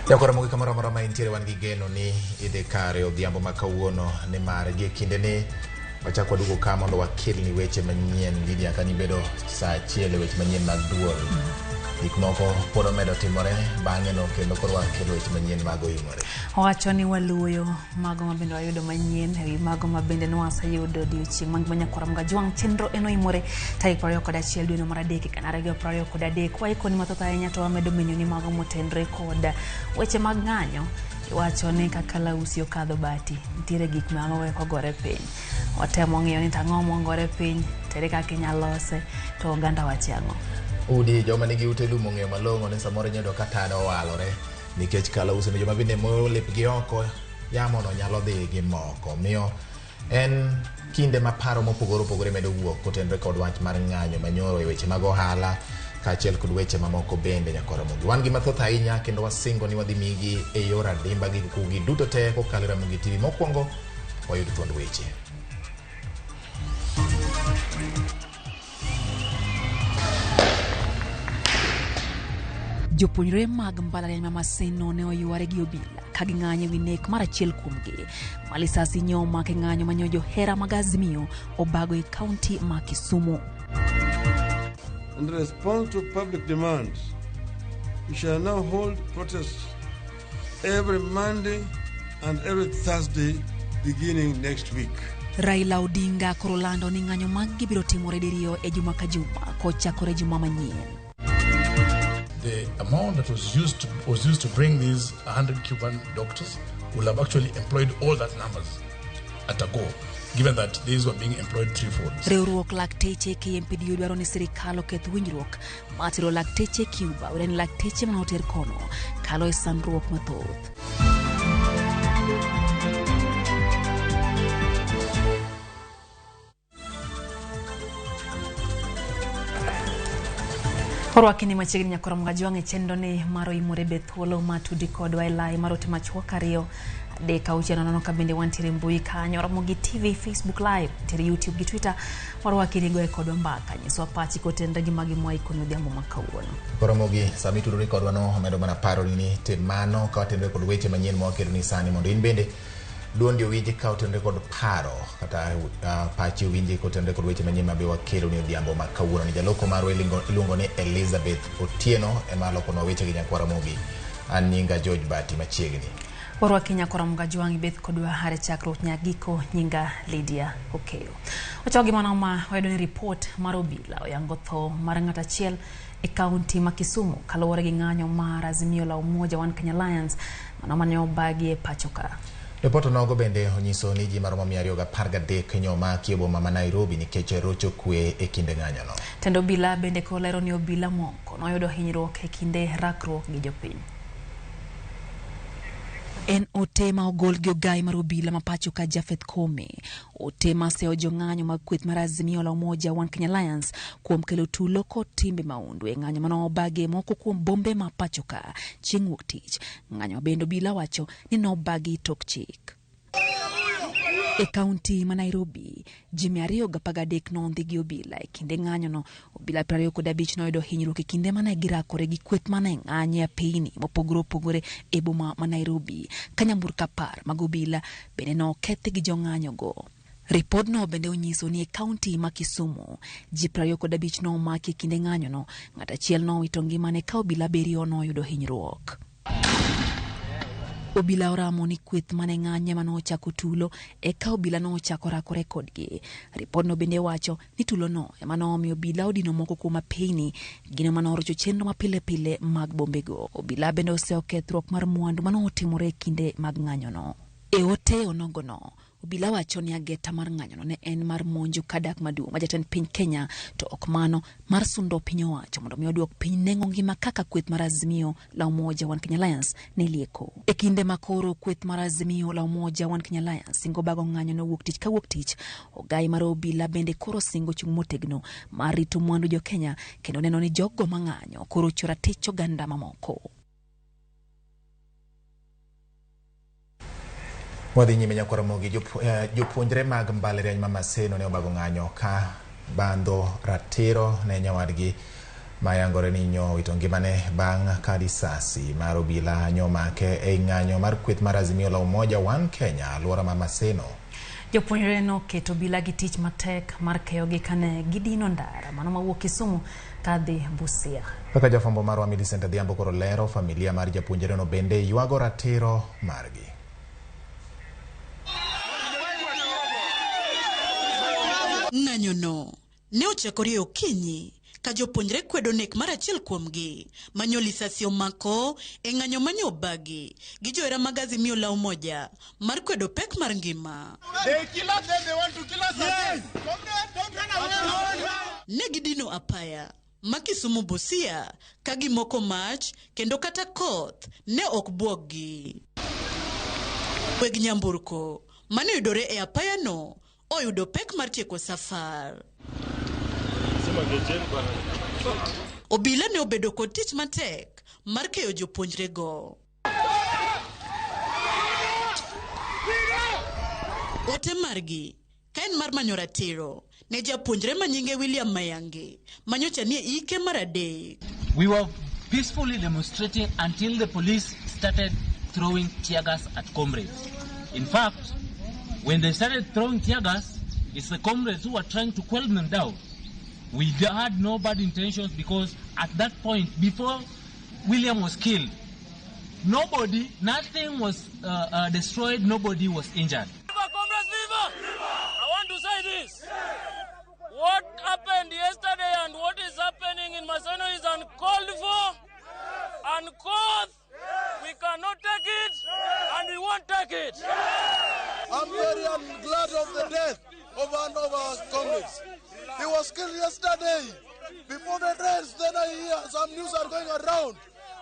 Jakora mogi kamoro amora ma intiere wan gi geno ni idhi kare odhiambo ma kawuono nimar gie kindeni wachak waduogo ka mondo wakelni weche manyien. Lydia, ka nibedo saa achiel e weche manyien mag duol, gik moko pod omedo timore bang'e no kendo koro wakelo weche manyien mag oimore. Owacho ni waluoyo mago ma bende wayudo manyien ewi mago ma bende nwaseyudo odiochieng' mangima. Nyakwara Mgajwang' chenro en oimore tarik 21 dwe mar adek 2023. Waikoni mathoth ahinya to wamedo menyo ni mago motenre kod weche mag ng'anyo. Iwacho ni kaka lausi okadho bati, nitiere gik ma owe kogore piny. Watemo ng'iyo ni tang'o mogore piny, tere kaka inyalo lose, to oganda wache ang'o. Udi joma nigi ute lum ong'eyo malong'o ni samoro inyalo yudo ka tado owalore nikech kalausi ni joma bende moyo lepgi oko yamo no nyalo dhi gi moko. Miyo en kinde ma paro mopogore opogore medo wuok kotenore kod wach mar ng'anyo manyoro e weche mag ohala kaachiel kod weche mamoko bende. Nyakora Ramogi wan gi mathoth ahinya kendo wasingo ni wadhi migi e yor adimba gi kugi duto te kokalo e Ramogi TV. Mokwongo wayud thuond weche. Jopuonjre mag mbalariany ma Maseno ne oyware gi obila ka ging'anyo ewi nek mar achiel kuomgi. Ma lisasi nyo omak e ng'anyo manyo johera mag Azimio obago e kaunti ma Kisumu. In response to public demand, we shall now hold protests every Monday and every Thursday beginning next week. Raila Odinga koro lando ni ng'anyo maggi biro timore diriyo e juma ka juma kochakore juma manyien. The amount that was used to bring these 100 Cuban doctors will have actually employed all that numbers at a go, given that these were being employed threefold. Riwruok lakteche KMPDU dwaro ni sirikal oketh winjruok mar tero lakteche Cuba were ni lakteche manoter kono kalo e sandruok mathoth. Orwaki ni machiegni nyakora Mgajwang' e chenro ni mar oimore be thuolo ma tudi kodwa e lai mar ote machuok 2 3 6 nono ka bende wantiere mbui kanyo Ramogi TV, Facebook Live, nitiere YouTube gi Twitter. Warwaki ni goye kodwa mbaka, nyiswa pachi kotenre gi magi mwaikoni odhiambo ma kawuono. Ramogi, sama itudori kodwa no amedo mana paro ni tim mano ka watenore kod weche manyien ma wakeloni sani mondo in bende duondi owinji ka otenore kod paro kata pachi owinji kotenore kod weche manyien ma be wakelo ni odhiambo ma kawuono ni. Jaloko marwa iluongo ni Elizabeth Otieno ema lokonwa weche gi nyakwar Ramogi. An nyinga George Bati machiegni. Warwaki nyakora Mgajwang' ibet kodwa hare chakruok nyaka giko. Nyinga Lydia Okeyo. Wachako gi mano ma wayudo ni ripot mar obila oyango tho mar ng'ato achiel e kaunti ma Kisumu kaluwore gi ng'anyo mar Azimio la Umoja One Kenya Alliance mano mane obagi e pacho ka. Ripot onogo bende onyiso ni ji maromo 213 nyo omaki e boma ma Nairobi nikech rocho kwe e kinde ng'anyono. Tend obila bende kolero ni obila moko noyudo hinyruok e kinde rakruok gi jopiny. En ote ma ogol gi ogai mar obila ma pacho ka Japheth Koome. Ote ma seyo jong'anyo mag kweth mar Azimio la Umoja One Kenya Alliance kuom kelo tulo kod timbe mahundu e ng'anyo mane obagi e moko kuom bombe ma pacho ka chieng' wuok tich. Ng'anyo ma bende obila wacho ni nobagi tok chik. E kaunti ma Nairobi, ji 213 nondhi gi obila e kinde ng'anyono. Obila 25 noyudo hinyruok e kinde mane girakore gi kweth mane ng'anyo e apeyni mopogore opogore e boma ma Nairobi. Ka nyamburko 10 mag obila bende nokethi gi jong'anyogo. Ripodno bende onyiso ni e kaunti ma Kisumu, ji 25 nomaki e kinde ng'anyono. Ng'at achiel nowito ngimane ka obila 7 noyudo hinyruok. Obila oramo ni kweth mane ng'anyo ema nochako tulo eka obila nochako rakore kodgi. Ripodno bende wacho ni tulono ema nomiyo obila odino moko kuom apeyni, gino manorocho chenro mapile pile mag bombego. Obila bende oseyo kethruok mar mwandu manotimore e kinde mag ng'anyono. E ote onogono, obila wacho ni ageta mar ng'anyono ne en mar monjo kadak maduong' ma jatend piny Kenya to ok mano mar sundo piny owacho mondo mi oduok piny nengo ngima kaka kweth mar Azimio la Umoja One Kenya Alliance ne lieko. E kinde ma koro kweth mar Azimio la Umoja One Kenya Alliance singo bago ng'anyono wuok tich ka wuok tich, ogai mar obila bende koro singo chung' motegno mar rito mwandu jo Kenya kendo neno ni jogo mang'anyo koro chora ratich oganda mamoko. Wadhi nyime nyakwar Ramogi. Jopuonjre mag mbalariany ma Maseno ne obago ng'anyo ka bandho ratiro ne nyawadgi Mayangore ni nyo wito ngimane bang' ka risasi mar obila nyomake ei ng'anyo mar kweth mar Azimio la Umoja One Kenya alwora ma Maseno. Jopuonjre noketo obila gi tich matek mar keyogi kane gidino ndara mano mawuok Kisumu kadhi Busia. Kaka jafwambo marwa Millicent Adhiambo koro lero, familia mar japuonjreno bende ywago ratiro margi. Ng'anyono ne ochakore e okinyi ka jopuonjre kwedo nek mar achiel kuomgi manyo lisasi omako e ng'anyo manyo obagi gi johera mag Azimio la Umoja mar kwedo pek mar ngima. Ne gidino apaya ma Kisumu Busia ka gimoko mach kendo kata koth ne ok buoggi. Weg nyamburko mane oyudore e apayano oyudo pek mar tieko safar. Obila ne obedo kod tich matek mar keyo jopuonjrego. Ote margi ka en mar manyo ratiro ne japuonjre manyinge William Mayange manyocha nie ike mar adek. We were peacefully demonstrating until the police started throwing tear gas at comrades. In fact, when they started throwing tear gas, it's the comrades who were trying to quell them down. We had no bad intentions because at that point, before William was killed, nobody, nothing was destroyed, nobody was injured. Viva, comrades, viva! I want to say this. What happened yesterday and what is happening in Maseno is uncalled for, uncouth. We cannot take it, and we won't take it. I'm very glad of the death of one of our comrades. He was killed yesterday. Before the race, then I hear some news are going around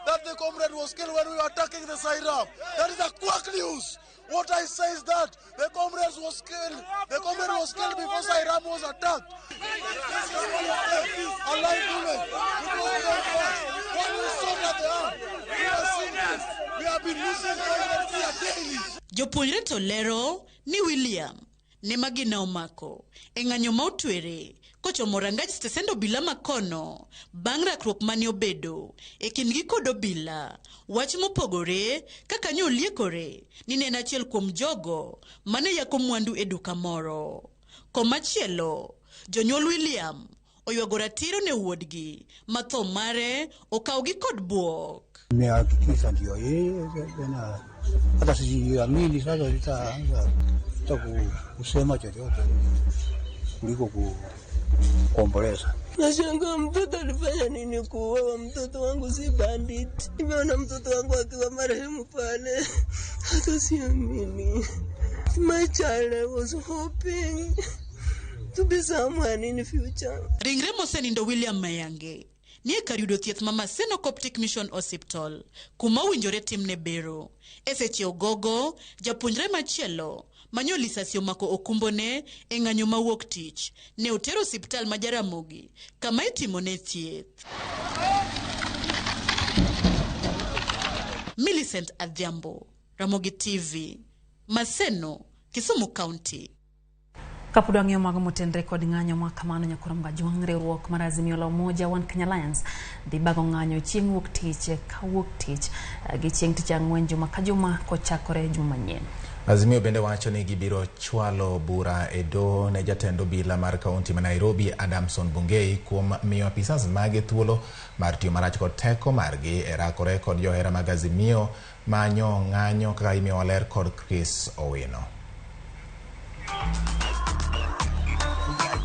that the comrade was killed when we were attacking the Sairab. That is a quack news. What I say is that the comrade was killed. The comrade was killed before Sairab was attacked. This is one of them, a live bullet. It was very fast. When we saw at the arm, we are seeing this. We have been losing comrades here daily. Jopuonjre to lero ni William ne magina omako e ng'anyo ma otwere kochomo rangaj stesend obila makono bang' rakruok mane obedo e kindgi kod obila. Wach mopogore kaka nyo oliekore ni ne en achiel kuom jogo mane yako mwandu e duka moro. Komachielo, jonyuol William oywago ratiro ne wuodgi ma tho mare okawgi kod buok. Nimehakikisha ndio yeye tena, hata sijiamini sasa, sitaanza hata kusema chochote kuliko kuomboleza. Nashangaa mtoto alifanya nini kuuawa? Mtoto wangu si bandit. Nimeona mtoto wangu akiwa marehemu pale, hata siamini. My child, I was hoping to be someone in future. Ringre mosenindo William Mayange nie kar yudo thieth ma Maseno Coptic Mission Hospital kuma owinjore timne bero. E seche ogogo, japuonjre machielo manyo lisasi omako okumbone e ng'anyo mawuok tich ne otero osiptal ma Jaramogi kama itimone thieth. Millicent Adhiambo, Ramogi TV, Maseno, Kisumu County. Kapod wang'iyo mago motenre kod ng'anyo ma kamano nyakoro Mgajwang' riwruok mar Azimio la Umoja One Kenya Alliance dhi bago ng'anyo chieng' wuok tich ka wuok tich gi chieng' tich ang'wen juma ka juma kochakore juma manyien. Azimio bende wacho ni gibiro chwalo bura e doho ne jatend obila mar kaunti ma Nairobi Adamson Bungei kuom miyo apisas mage thuolo mar tiyo marach kod teko margi e rakore kod johera mag Azimio manyo ng'anyo kaka imiyo ler kod Chris Owino.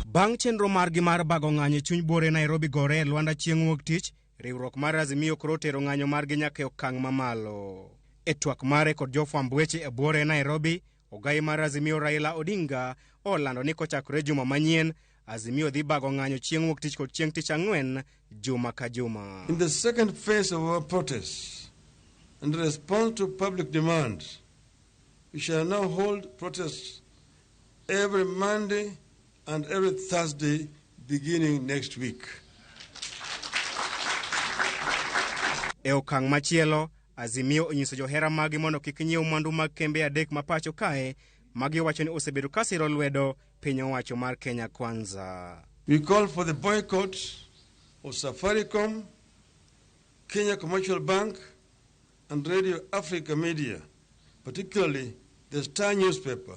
Bang' chenro margi mar bago ng'anyo e chuny buore Nairobi gore e Luanda chieng' wuok tich, riwruok mar Azimio koro otero ng'anyo margi nyaka e okang' mamalo. E twak mare kod jofwamb weche e buore Nairobi, ogai mar Azimio Raila Odinga olando ni kochakore juma manyien, Azimio dhi bago ng'anyo chieng' wuok tich kod chieng' tich ang'wen juma ka juma. In the second phase of our protests, in response to public demand, we shall now hold protests every Monday and every Thursday beginning next week. E okang' machielo, Azimio onyiso johera magi mondo kik nyiew mwandu mag kembe adek ma pacho kae magiwacho ni osebedo ka siro lwedo piny owacho mar Kenya Kwanza. We call for the boycott of Safaricom, Kenya Commercial Bank, and Radio Africa Media, particularly the Star newspaper,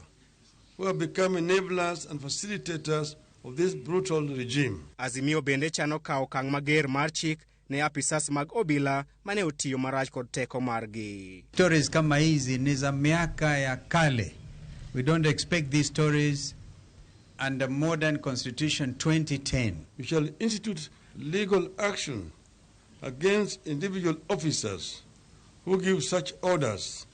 who have become enablers and facilitators of this brutal regime. Azimio bende chano kawo okang' mager mar chik ne apisas mag obila mane otiyo marach kod teko margi. Stories kama hizi ni za miaka ya kale. We don't expect these stories under modern constitution 2010. We shall institute legal action against individual officers who give such orders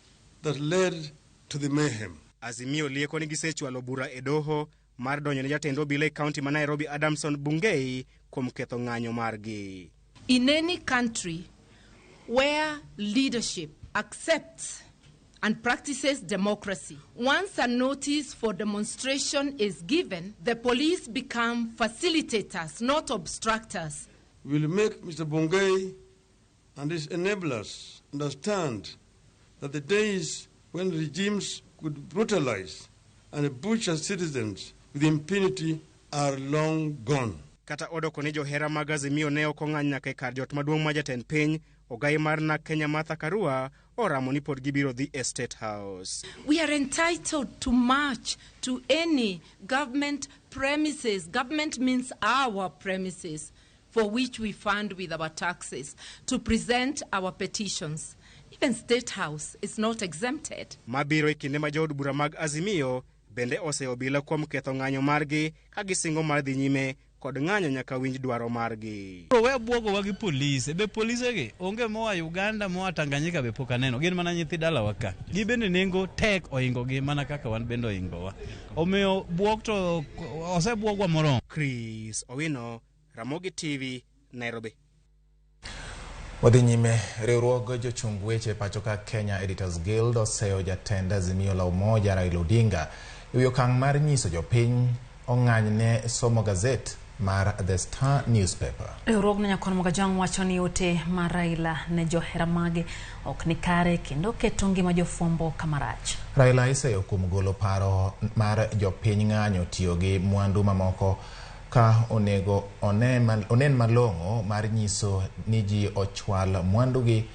that led to the mayhem. Azimio lieko ni gisechwalo bura e doho mar donjo ne jatend obila e kaunti ma Nairobi Adamson Bungei kuom ketho ng'anyo margi. In any country where leadership accepts and practices democracy, once a notice for demonstration is given, the police become facilitators, not obstructors. We will make Mr. Bungei and his enablers understand that the days when regimes could brutalize and butcher citizens with impunity are long gone. Kata odoko ni johera mag Azimio ne ok ong'any nyaka e kar jot maduong' ma jatend piny, ogai mar NARC Kenya Martha Karua oramo ni pod gibiro dhi e State House. We are entitled to march to any government premises. Government means our premises, for which we fund with our taxes, to present our petitions. Even State House is not exempted. Mabiro e kinde ma jood bura mag Azimio bende oseyo obila kuom ketho ng'anyo margi ka gisingo mar dhi nyime kod ng'anyo nyaka winj dwaro margi. Koro we bwogowa gi polise, be polise gi onge moa Uganda, moa Tanganyika be pok aneno, gin mana nyithi dalawa ka. Gi bende nengo tek ohingo gi mana kaka wan bende ohingowa. Omiyo bwok to osebwogwa moromo. Chris Owino, Ramogi TV, Nairobi. Wadhi nyime, riwruog jochung weche pacho ka Kenya Editors Guild oseyo jatend Azimio la Umoja Raila Odinga ewi okang' mar nyiso jopiny ong'any ne somo gazet mar The Star newspaper. Riwruogno Nyakon Mogajwang' wacho ni ote mar Raila ne johera mage ok ni kare kendo keto ngima jofwambo kama rach. Raila iseyo kuom golo paro mar jopiny ng'anyo tiyo gi mwandu mamoko ka onego onen malong'o mar nyiso ni ji ochwal mwandugi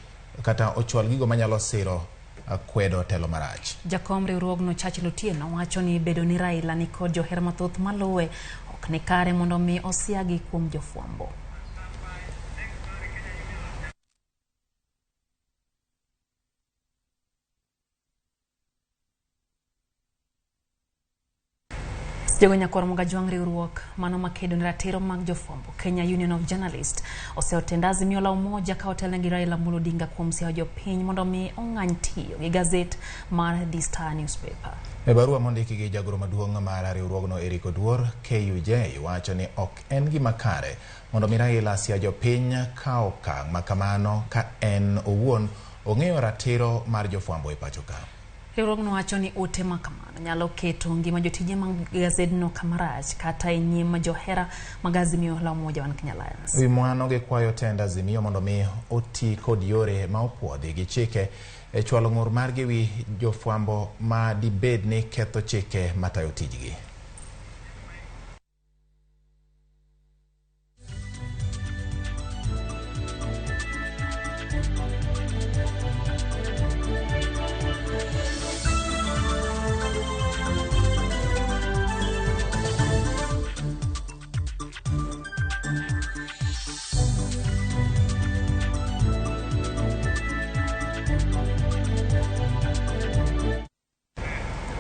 kata ochwal gigo manyalo siro kwedo telo marach. Jakom riwruogno Churchill Otieno wacho ni bedo ni Raila nikod johera mathoth maluwe ok ni kare mondo mi osiagi kuom jofwambo. Jogo Nyakwar Mogajwang' riwruok mano makedo ne ratiro mag jofwambo Kenya Union of Journalists oseotend Azimio la Umoja ka otelne gi Raila Amolo Odinga kuom siayo jopiny mondo mi ong'any tiyo gi gazet mar The Star newspaper. E barua mondiki gi jagoro maduong' mar riwruogno Eric Oduor, KUJ wacho ni ok en gima kare mondo mi Raila sia jopiny ka okang' ma kamano ka en owuon ong'eyo ratiro mar jofwambo e pacho ka. Riwruogno wacho ni ote ma kamano nyalo keto ngima jotije mag gazedno kama rach kata e nyim johera mag Azimio la Umoja One Kenya Alliance. Wi mano gikwayo tend Azimio mondo mi oti kod yore ma opuodhi gi chike e chwalo ng'ur margi wi jofwambo ma dibed ni ketho chike matayo tijgi.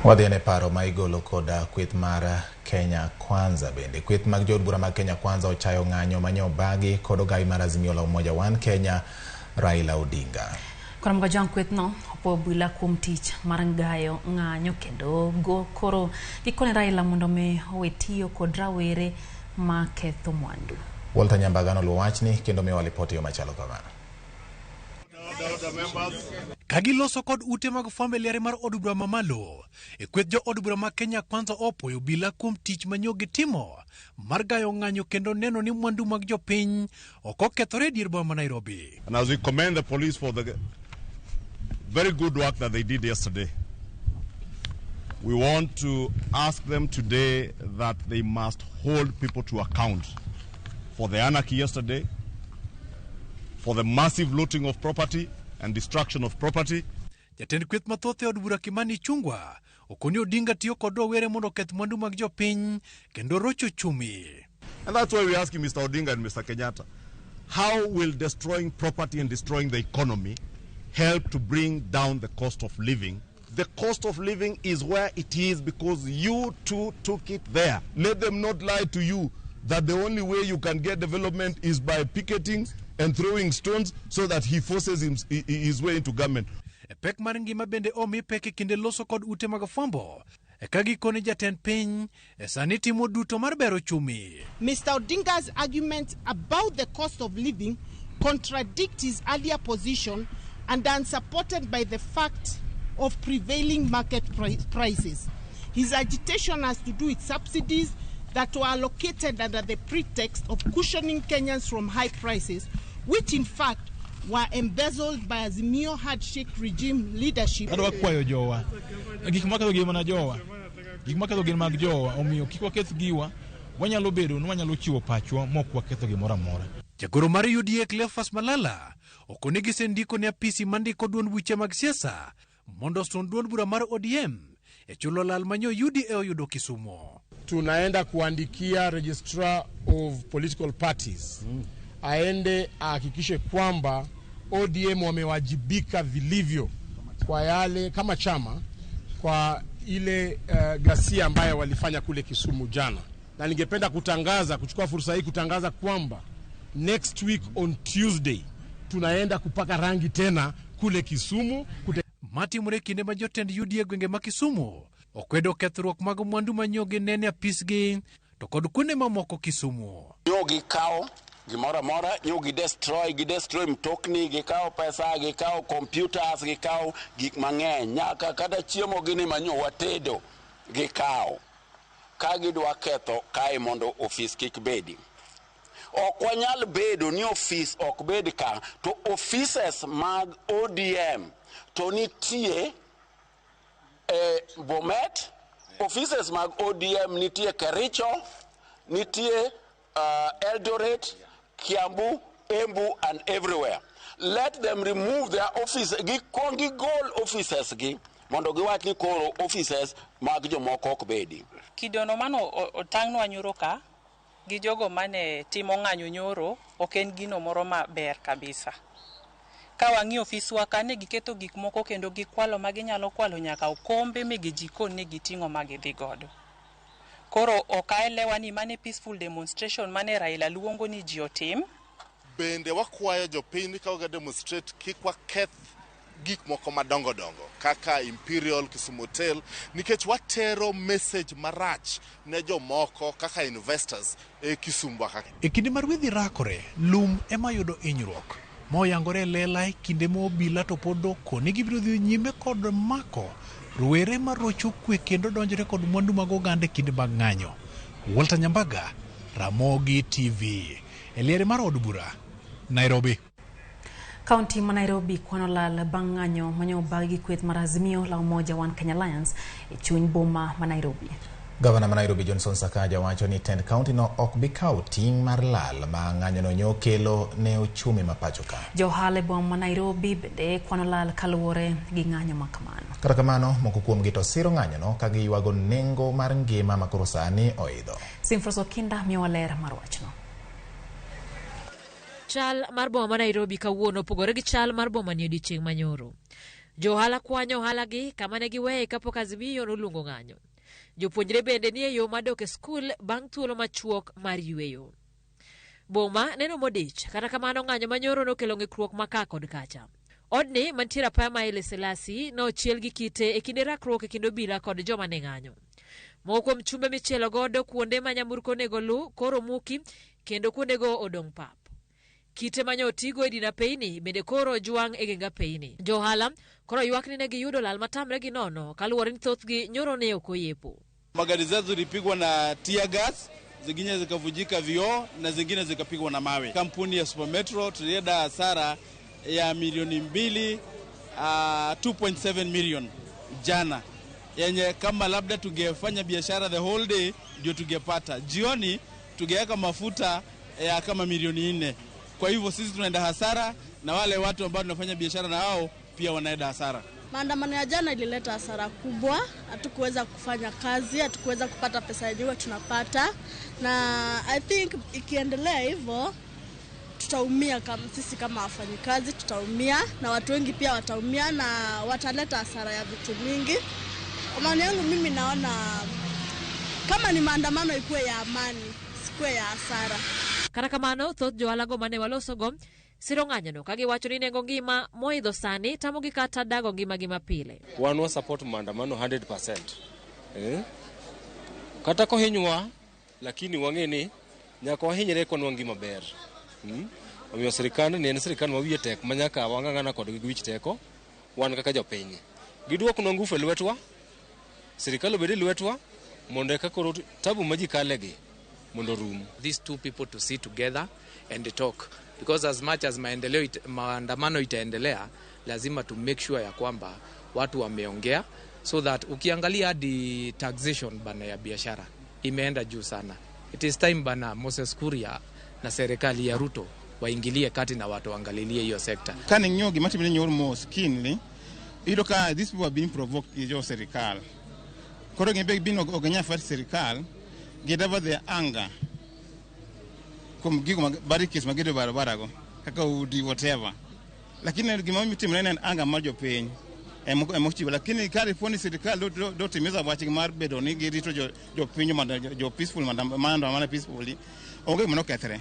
Wadhi ne paro ma igolo kod kweth mar Kenya Kwanza bende. Kweth mag jood bura mag Kenya Kwanza ochayo ng'anyo manyo obagi kod ogai mar Azimio la Umoja One Kenya Raila Odinga. Koro Mogajwang' kwethno opuoyo obila kuom tich mar gayo ng'anyo kendo go koro gikone Raila mondo mi owe tiyo kod rawere ma ketho mwandu. Walter Nyambaga noluwo wachni kendo miyowa lipot e yo machalo kama. Ka giloso kod ute mag fwambo e liare mar od bura mamalo, e kweth jo od bura ma Kenya Kwanza opuoyo obila kuom tich manyo gitimo mar gayo ng'anyo kendo neno ni mwandu mag jopiny ok okethore e dier boma ma Nairobi. And as we commend the police for the very good work that they did yesterday, we want to ask them today that they must hold people to account for for the anarchy yesterday, for the massive looting of property and destruction of property. Jatend kweth mathoth e od bura Kimani Ichung'wah okoni Odinga tiyo kod rowere mondo oketh mwandu mag jopiny kendo rocho uchumi. And that's why we're asking Mr. Odinga and Mr. Kenyatta, how will destroying property and destroying the economy help to bring down the cost of living? The cost of living is where it is because you two took it there. Let them not lie to you that the only way you can get development is by picketing and throwing stones so that he forces his way into government. E pek mar ngima bende omi pek e kinde loso kod ute mag fwambo e ka gikone jatend piny e sani timo duto mar bero uchumi. Mr. Odinga's argument about the cost of living contradict his earlier position and are unsupported by the fact of prevailing market prices. His agitation has to do with subsidies that were allocated under the pretext of cushioning Kenyans from high prices, which in fact were embezzled by Azimio handshake regime leadership. Adwa kwayo jowa. Gik maketho gin mana jowa. Gik maketho gin mag jowa, omiyo kik waketh giwa. Wanyalo bedo ni wanyalo chiwo pachwa mok waketho gimoro amora. Jagoro mar UDA Cleophas Malala okoni gisendiko ne apisi mandiko duond buche mag siasa mondo osund duond bura mar ODM e chulo lal manyo UDA oyudo Kisumu. Tunaenda kuandikia registrar of political parties aende ahakikishe kwamba ODM wamewajibika vilivyo kwa yale kama chama kwa ile ghasia ambayo walifanya kule Kisumu jana. Na ningependa kuchukua fursa hii kutangaza kwamba next week on Tuesday tunaenda kupaka rangi tena kule Kisumu. Matimore kinde ma jotend UDA gwenge ma Kisumu okwedo kethruok mag mwandu manyogi nene apisgi to kod kuonde mamoko Kisumu. Nyo gikawo gimoro amora, nyo gidestroy mtokni, gikawo pesa, gikawo computers, gikawo gik mang'eny, nyaka kata chiemo gini manyo watedo gikawo. Ka gidwa ketho kae mondo ofis kik bedi. Ok wanyal bedo ni ofis ok bed ka, to offices mag ODM to nitie Bomet, offices mag ODM nitie Kericho, nitie Eldoret, Kiambu, Embu and everywhere. Let them remove their office, gikwong gigol offices gi mondo giwach ni koro offices mag jomoko ok bedi. Kidono mano otang'nwa nyoro ka gi jogo mane timo ng'anyo nyoro ok en gino moro maber kabisa. Ka wang'iyo ofiswa ka ne giketho gik moko kendo gikwalo ma ginyalo kwalo nyaka okombe mege jikon ne giting'o ma gidhi godo. Koro ok aelewa ni mane peaceful demonstration mane Raila luongo ni ji otim. Bende wakwayo jopiny ka waga demonstrate kik waketh gik moko madongo dongo kaka Imperial, Kisumu Hotel, nikech watero message marach ne jomoko kaka investors e Kisumu kaka. E kinde ma rwedhi rakore, lum ema yudo hinyruok moyangore e lela e kinde ma obila to pod okoni gibiro dhi nyime kod mako rowere marocho kwe kendo donjore kod mwandu mag oganda e kinde mag ng'anyo. Walter Nyambaga, Ramogi TV, e liere mar od bura, Nairobi. Kaunti ma Nairobi kwano lal bang' ng'anyo manyo obagi gi kweth mar Azimio la Umoja One Kenya Alliance e chuny boma ma Nairobi. Gavana ma Nairobi Johnson Sakaja wacho ni tend kaunti no ok bi kawo ting' mar lal ma ng'anyono nyo kelo ne uchumi ma pacho ka. Jo ohala e boma ma Nairobi bende kwano lal kaluwore gi ng'anyo ma kamano. Kata kamano, moko kuomgi to siro ng'anyono ka giywago nengo mar ngima ma koro sani oidho. Simfros Okinda miyowa ler mar wachno. Chal mar boma ma Nairobi kawuono opogore gi chal mar boma ni odiechieng' manyoro. Jo ohala kwanyo ohalagi kama ne giweye kapok Azimio noluongo ng'anyo. Jopuonjre bende nie yo madok e skul bang' thuolo machuok mar yueyo. Boma neno modich, kata kamano ng'anyo manyoro nokelo ng'ikruok ma ka kod kacha. Odni mantiere apaya ma Haile Selassie nochiel gi kite e kinde rakruok e kind obila kod joma ne ng'anyo. Moko kuom chumbe michielo godo kuonde ma nyamburko onego lu koro muki kendo kuondego odong' pap. Kite manyo otigo e din apeyni bende koro ojwang' e geng apeyni. Jo ohala koro ywak ni ne giyudo lal matamre gi nono kaluwore ni thothgi nyoro ne ok oyepo. Magari zetu zilipigwa na tear gas, zingine zikavunjika vioo na zingine zikapigwa na mawe. Kampuni ya Super Metro tulienda hasara ya milioni mbili, 2.7 million jana, yenye kama labda tungefanya biashara the whole day ndio tungepata. Jioni tungeweka mafuta ya kama milioni 4. Kwa hivyo sisi tunaenda hasara na wale watu ambao tunafanya biashara na wao pia wanaenda hasara. Maandamano ya jana ilileta hasara kubwa, hatukuweza kufanya kazi, hatukuweza kupata pesa yenyewe tunapata, na I think ikiendelea hivyo tutaumia kama sisi kama wafanyikazi tutaumia, na watu wengi pia wataumia na wataleta hasara ya vitu mingi. Kwa maoni yangu mimi naona kama ni maandamano ikuwe ya amani, sikuwe ya hasara. Kata kamano, thoth johala mane walosogo siro ng'anyono ka giwacho ni nengo ngima moidho sani tamogi kata dago ngimagi mapile. Wan wa support maandamano 100%. Kata kohinywa, lakini wang'e ni nyaka wahinyre konwa ngima ber. Omiyo sirikal ni en sirikal ma wiye tek ma nyaka wang'ang'ana kodgi gi wich teko wan kaka jopiny. Giduoknwa ngufu e lwetwa, sirikal obed e lwetwa mondo eka koro tabu ma ji kalegi mondo rum. These two people to sit together and talk, because as much as maandamano itaendelea, lazima to make sure ya kwamba watu wameongea, so that ukiangalia hadi taxation bana ya biashara imeenda juu sana. It is time bana Moses Kuria na serikali ya Ruto waingilie kati na watu waangalilie hiyo sekta. Kane ng'iyo gima timore nyoro mos keenly, iyudo ka these people are being provoked gi jo sirikal. Koro gin be gibino ok ginyal fight sirikal, gi divert their anger kuom gigo mag barricades magedo e barabara go kaka udi whatever. Lakini gima timore en anger mar jopiny ema ochiwo. Lakini ka dipo ni sirikal dotimiza wachgi mar bedo ni girito jopiny mondo jo peaceful maandamano peacefully, onge gima nokethre.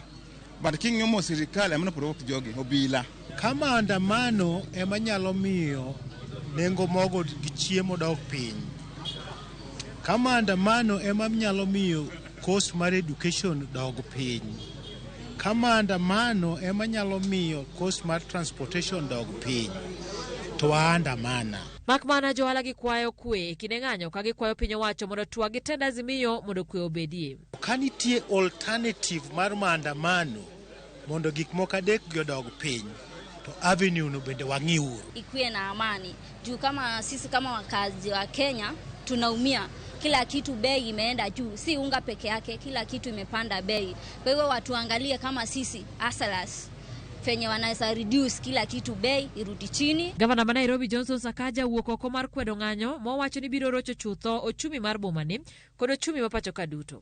But king'iyo mos sirikal ema noprovoke jogi obila. Ka maandamano ema nyalo miyo nengo mogo gi chiemo dok piny, ka maandamano ema nyalo miyo cost mar education dog piny, ka maandamano ema nyalo miyo cost mar transportation dog piny, to waandamana. Mak mana johala gikwayo kwe e kinde ng'anyo ka gikwayo piny owacho mondo twag gi tend Azimio mondo kwe obedie. Ka nitie alternative mar maandamano mondo gik moko adek gi odog piny, to avenue no bende wang'iuru. Ikuwe na amani juu kama sisi kama wakazi wa Kenya tunaumia, kila kitu bei imeenda juu, si unga peke yake, kila kitu imepanda bei. Kwa hivyo watu angalie kama sisi hustlers fenye wanaweza reduce kila kitu bei irudi chini. Gavana ma Nairobi Johnson Sakaja wuok oko mar kwedo ng'anyo mowacho ni biro rocho chutho ochumi mar bomani kod ochumi ma pacho ka duto.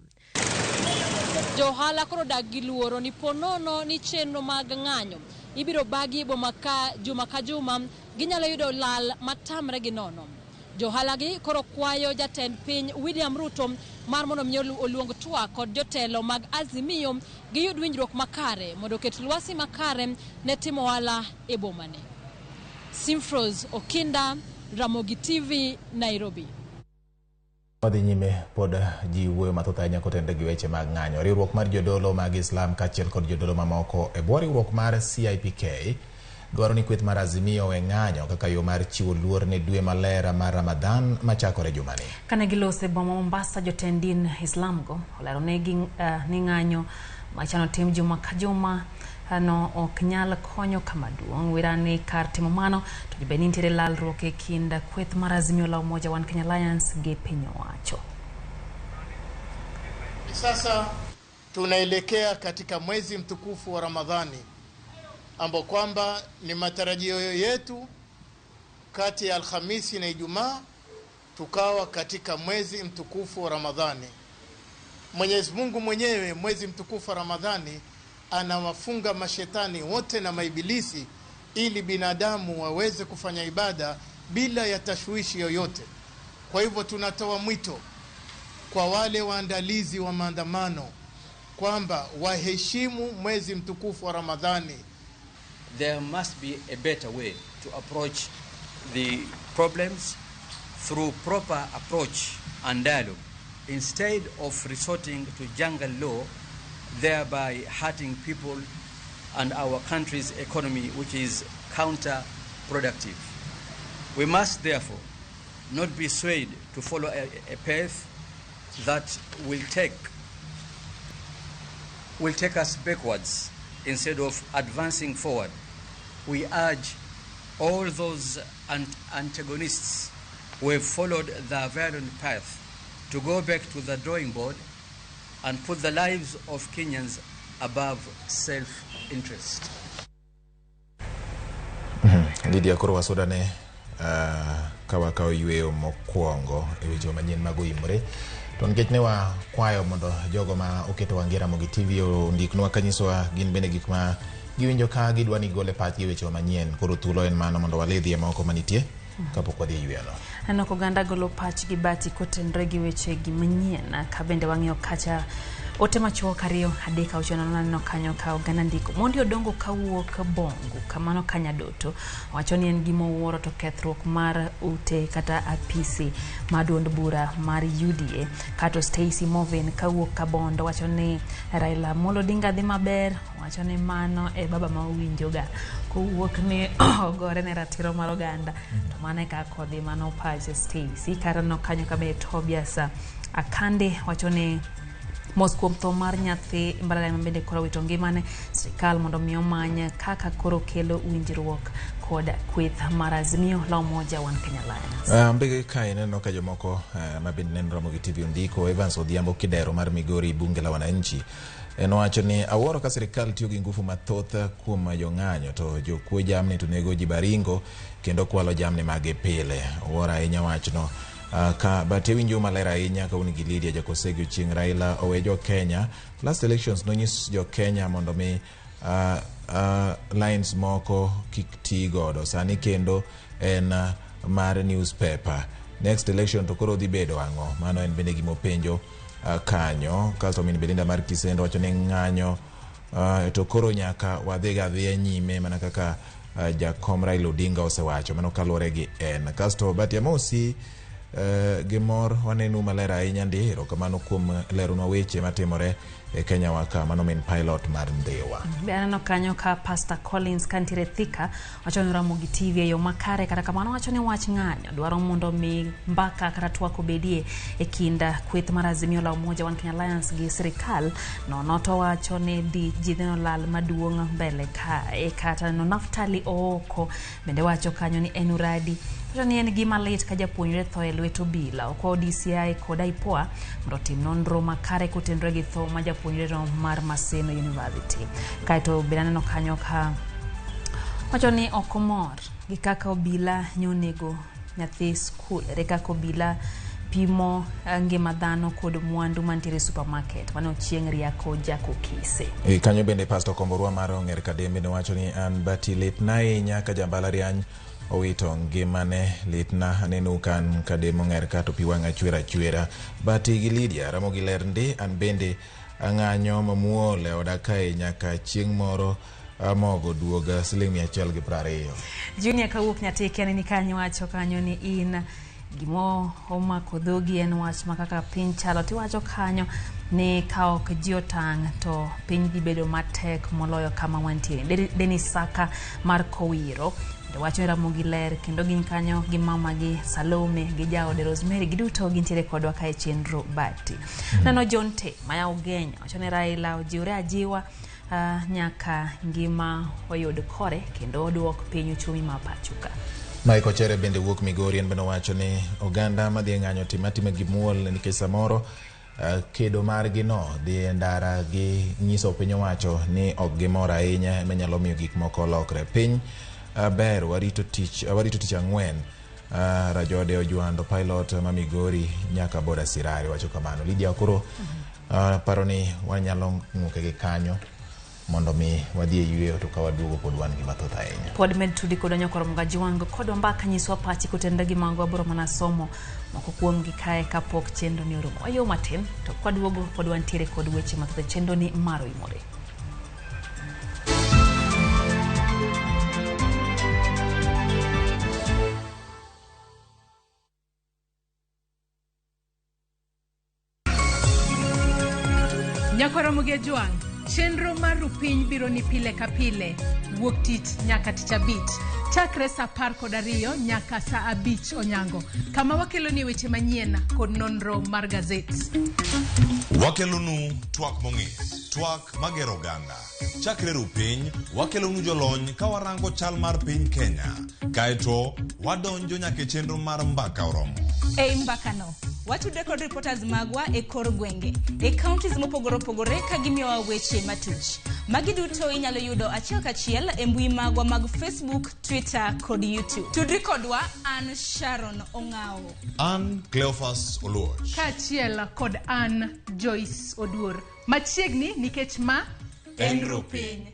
Johala koro dak gi luoro ni po nono ni chenro mag ng'anyo ibiro bagi e boma ka juma ka juma, ginyalo yudo lal matamre gi nono. Johala gi koro kwayo jatend piny William Ruto mar mondo mi oluong twak kod jotelo mag Azimio giyud winjruok makare mondo oket lwasi makare ne timo ohala e bomane. Simfros Okinda, Ramogi TV, Nairobi. Wadhi nyime pod ji wuoyo mathoth ahinya kotenore gi weche mag ng'anyo. Riwruok mar jodolo mag Islam kaachiel kod jodolo mamoko e bwo riwruok mar CIPK dwaro ni kweth mar Azimio owe ng'anyo kaka yo mar chiwo luor ne dwe maler mar Ramadhan machakore jumani. Kane gilose boma Mombasa, jotend din Islam go olero ni ng'anyo machano tim juma ka juma no ok nyal konyo kama duong'. Wirani kar timo mano to bende nitiere lalruok e kind kweth mar Azimio la Umoja One Kenya Alliance gi piny owacho. Sasa tunaelekea katika mwezi mtukufu wa Ramadhani ambao kwamba ni matarajio yetu kati ya Alhamisi na Ijumaa tukawa katika mwezi mtukufu wa Ramadhani. Mwenyezi Mungu mwenyewe mwezi mtukufu wa Ramadhani anawafunga mashetani wote na maibilisi ili binadamu waweze kufanya ibada bila ya tashwishi yoyote. Kwa hivyo tunatoa mwito kwa wale waandalizi wa maandamano kwamba waheshimu mwezi mtukufu wa Ramadhani. There must be a better way to approach the problems through proper approach and dialogue instead of resorting to jungle law, thereby hurting people and our country's economy, which is counterproductive. We must therefore not be swayed to follow a path that will take us backwards instead of advancing forward. We urge all those antagonists who have followed the violent path to go back to the drawing board and put the lives of Kenyans above self-interest. Lydia, koro wasudane ka wakawo yweyo mokwongo e weche manyien mag oimore to nikech ne wakwayo mondo jogo ma oketo wang'e Ramogi TV ondiknwa kanyisowa gin bende gik ma giwinjo ka gidwa ni gole pachgi e weche manyien. Koro thuolo en mano mondo walidhie moko manitie kapok wadhi e yweyono. Aneno ka oganda golo pachgi bati kotenore gi wechegi manyien ka bende wang'iyo kacha ote machuok 2 3 6 aneno kanyo ka oganda ndiko Mondi Odongo kawuok Bongo kamano Kanyadoto wacho ni en gima owuoro to kethruok mar ute kata apisi mar duond bura mar UDA. Kato Stacy Movin kawuok Kabondo wacho ni Raila Amolo Odinga dhi maber, wacho ni mano e baba ma owinjoga kowuok ni ogore ne ratiro mar oganda to mano e kaka odhi, mano pache Stacy. Kata aneno kanyo ka be Tobias Akande wacho ni mos kuom tho mar nyathi mbalariany ma bende koro owito ngimane, sirikal mondo mi omany kaka koro kelo winjruok kod kweth mar Azimio la Umoja One Kenya Alliance. Mbege kae neno ka jomoko ma bende neno Ramogi TV ondiko. Evans Odhiambo Kidero mar Migori bunge la wananchi en owacho ni awuoro ka sirikal tiyo gi ngufu mathoth kuom jong'anyo to jokuo jamni to nego ji Baringo kendo kwalo jamni magi pile. Owuoro ahinya wachno. Ka but iwinjo maler ahinya ka un gi Lydia Jakosegi Ochieng' Raila owe jo Kenya. Last elections nonyis jo Kenya mondo mi lines moko kik ti godo. Sani kendo en mar newspaper. Next election to koro dhi bedo ang'o? Mano en bende gimopenjo kanyo. Kasto min Belinda mar Kisendo wacho ni ng'anyo to koro nyaka wadhi ga adhiya nyime mana kaka jakom Raila Odinga osewacho, mano kaluwore gi en. Kasto Bati Amosi gi mor wanenu maler ahinya ndi, erokamano kuom leronwa weche matimore e Kenya wa ka, mano min pilot mar Ndhiwa. Be aneno kanyo ka Pastor Collins kantiere Thika wacho ni Ramogi TV e yo makare, kata kamano wacho ni wach ng'anyo dwaro mondo mi mbaka kata twak obedie e kind kweth mar Azimio la Umoja One Kenya Alliance gi sirikal. Nono to wacho ni dhi ji neno lal maduong' mbele kae. Kata neno Naftali Ooko bende wacho kanyo ni en uradi, wacho ni en gima lit ka japuonjre tho e lwet obila. Okwayo DCI kod IPOA mondo otim nonro makare kotenore gi tho ma japuonjre no mar Maseno University. Kaeto bende aneno kanyo ka wacho ni ok omor gi kaka obila nyonego nyathi skul, ere kaka obila pimo ngima dhano kod mwandu mantiere e supermarket. Mano Chieng' Riako Jakokise. Kanyo bende Pastor Komborwa mar Ong'er Kadembe ne wacho ni an bati litna ahinya ka jambalariany owito ngimane, litna aneno kan Kadem Ong'er ka to pi wang'a chwer achwera. Bati gi Lydia Ramogi ler ndi, an bende ang'anyo mamuol e oda kae nyaka chieng' moro mogo duoga siling 120. Junior kawuok Nyatike aneni kanyo wacho kanyo ni in gimo omako dhogi en wach ma kaka piny chalo, tiwacho kanyo ni ka ok ji otang' to piny dhi bedo matek moloyo kama wantiere. Dennis Saka mar Kowiro bende wacho ni Ramogi ler kendo gin kanyo gi mama gi Salome gi jaode Rosemary, giduto gintiere kodwa kae chenro bati. Neno John Te maya Ugenya wacho ni Raila ojiwre ajiwa nyaka ngima oyud kore kendo oduok piny uchumi ma pacho ka. Mike Ochere bende wuok Migori, en bende owacho ni oganda madhi e ng'anyo tim atima gimuol nikech samoro kedo margi no dhi e ndara gi nyiso piny owacho ni ok gimor ahinya ema nyalo miyo gik moko olokre. Piny ber warito tich ang'wen. Rajode Ojwando pilot ma Migori nyaka boda Sirari wacho kamano. Lydia koro paro ni wanyalo ng'uke gi kanyo mondo mi wadhi e yweyo to ka waduogo pod wan gi mathoth ahinya. Pod med tudi kodwa nyakoro Mgajwang' kodwa mbaka nyiswa pachi kotenore gi mago abiro mana somo moko kuomgi kae kapok chenro ni orumo. Wayo matin to kwaduogo pod wantiere kod weche mathoth e chenro ni mar Oimore. Nyakwara Jwang', chenro mar Rupiny biro ni pile ka pile, wuok tich nyaka tich abich, chakre saa 12 nyaka saa 5 onyango, kama wakeloni weche manyien kod nonro mar gazet. Wakelonu twak mong'ith, twak magero oganda. Chakre Rupiny, wakelonu jolony ka warango chal mar piny Kenya. Kaeto, wadonjo nyaka e chenro mar Mbaka Oromo. Ei mbakano, Watudre kod reporters magwa e kor gwenge, e counties mopogore opogore ka gimiyowa weche matuch. Magi duto inyalo yudo achiel kachiel e mbui magwa mag Facebook, Twitter kod YouTube. Tudri kodwa an Sharon Ong'awo. An Cleophas Oluoch. Kaachiel kod an Joyce Oduor. Machiegni nikech ma En Rupiny.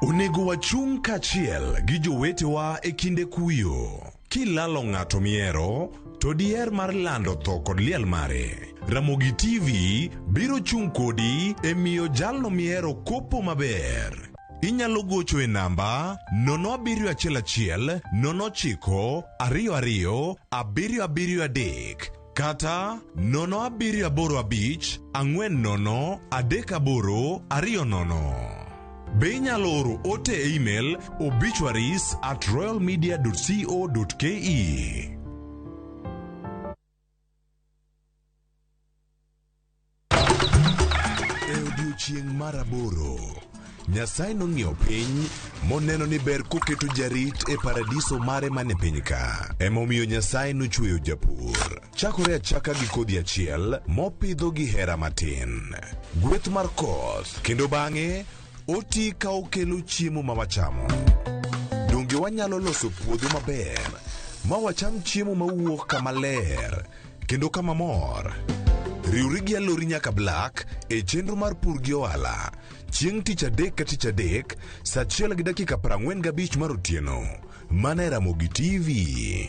Onego wachung' kaachiel gi jowetewa e kinde kuyo. Kilalo ng'ato mihero, to diher mar lando tho kod liel mare. Ramogi TV biro chung' kodi e miyo jalno mihero kopo maber. Inyalo gocho e namba 0711 09 22 773 kata 0785 40 38 20. Be inyalo oro ote e email obituaries at royalmedia.co.ke. E odiechieng' mar aboro, Nyasaye nong'iyo piny moneno ni ber koketo jarit e paradiso mare man e piny ka. Emomiyo Nyasaye nochweyo japur. Chakore achaka gi kodhi achiel mopidho gi hera matin. Gweth mar koth kendo bang'e oti ka okelo chiemo ma wachamo. Donge wanyalo loso puodho maber ma wacham chiemo mawuok kama ler kendo kama mor? Riwri gi Alori nyaka Black e chenro mar pur gi ohala chieng' tich adek ka tich adek saa achiel gi dakika 45 mar otieno mana e Ramogi TV.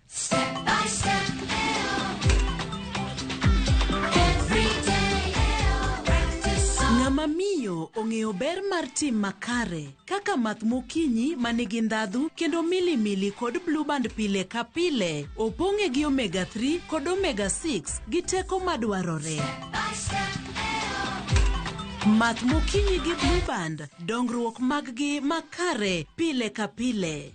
Step by step, every day, practice on. Ng'ama miyo ong'eyo ber mar tim makare kaka math mokinyi ma nigi ndhadhu kendo milimili kod blueband pile ka pile opong'e gi omega 3 kod omega 6 gi teko madwarore. By step, Math mokinyi gi blueband dongruok mag-gi makare pile ka pile.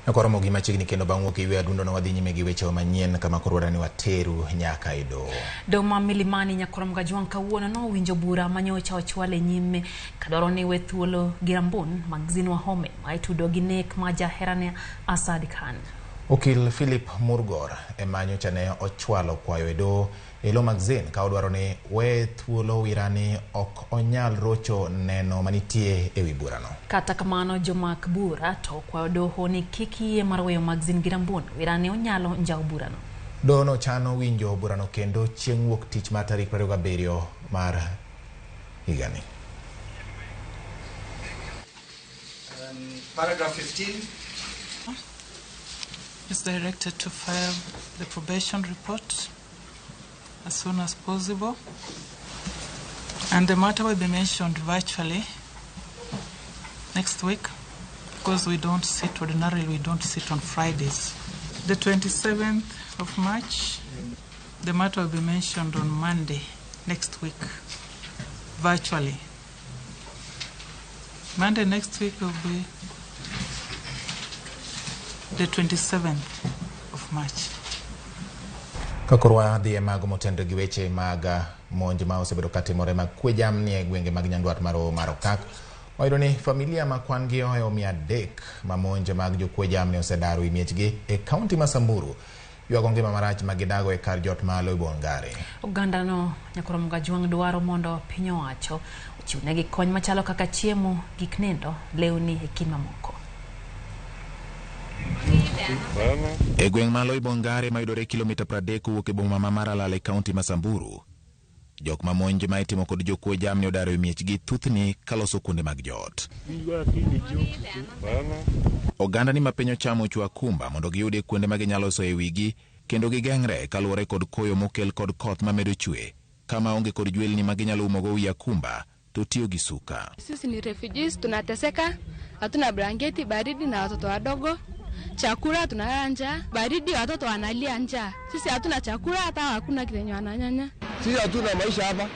Nakoromo gi machiegni kendo bang' wuok e ywe adundo no wadhi nyime gi weche manyien kama koro wadwa ni wateru nyaka e doho. Doho ma Milimani Nyakorom Kajwang' kawuono nowinjo bura manyocha ochwal e nyime kadwaro ni we thuolo gi Rambun Maxine Wahome ma itudo gi nek ma jaherane Asad Khan. Okil Philip Murgor ema nyocha ne ochwalo kwayo e doho e lo Maxine ka odwaro ni we thuolo wirani ok onyal rocho neno manitie e wi burano. Kata kamano jomak bura to kwayo doho ni kik yie mar weyo Maxine gi Rambun wirani onyalo njawo burano. Doho no chano winjo burano kendo chieng' wuok tich mar tarik 27 mar higani. Paragraph 15. Is directed to file the probation report as soon as possible. And the matter will be mentioned virtually next week because we don't sit ordinarily, we don't sit on Fridays. The 27th of March, the matter will be mentioned on Monday next week, virtually. Monday next week will be the 27th of March. Ka koro wadhi e mago motenore gi weche mag monj ma osebedo katimore mag kwe jamni e gwenge mag nyandwat mar Hoho mar Okak, wayudo ni familia ma kwan gi ohewo 300 ma monj mag jokwe jamni osedaro e miechgi e kaunti ma Samburu ywago ngima marach ma gidago e kar jot malo e Bongare. Ogandano Nyakorom Kajwang' dwaro mondo piny owacho ochiwnegi kony machalo kaka chiemo, gik nindo, lewni e kind mamoko. E gweng' ma Loibongare mayudore kilomita 30 kowuok e boma ma Maralal e kaunti ma Samburu, jok ma monj ma itimo kod jokwo jamni odaro e miechgi thuthni kaloso kuonde mag jot. Oganda ni ma piny ochamo chwa kumba mondo giyudie kuonde ma ginyalo soyo e wigi kendo gigeng're kaluwore kod koyo mokel kod koth mamedo chwe kama onge kod jwelni ma ginyalo umogo wi akumba to tiyo gi suka. Sisi ni refugees, tunateseka, hatuna blanketi, baridi na watoto wadogo. Chakula tunalala njaa, baridi watoto wanalia njaa. Sisi hatuna chakula, hata hakuna kitu yenye wananyanya. Sisi hatuna maisha hapa.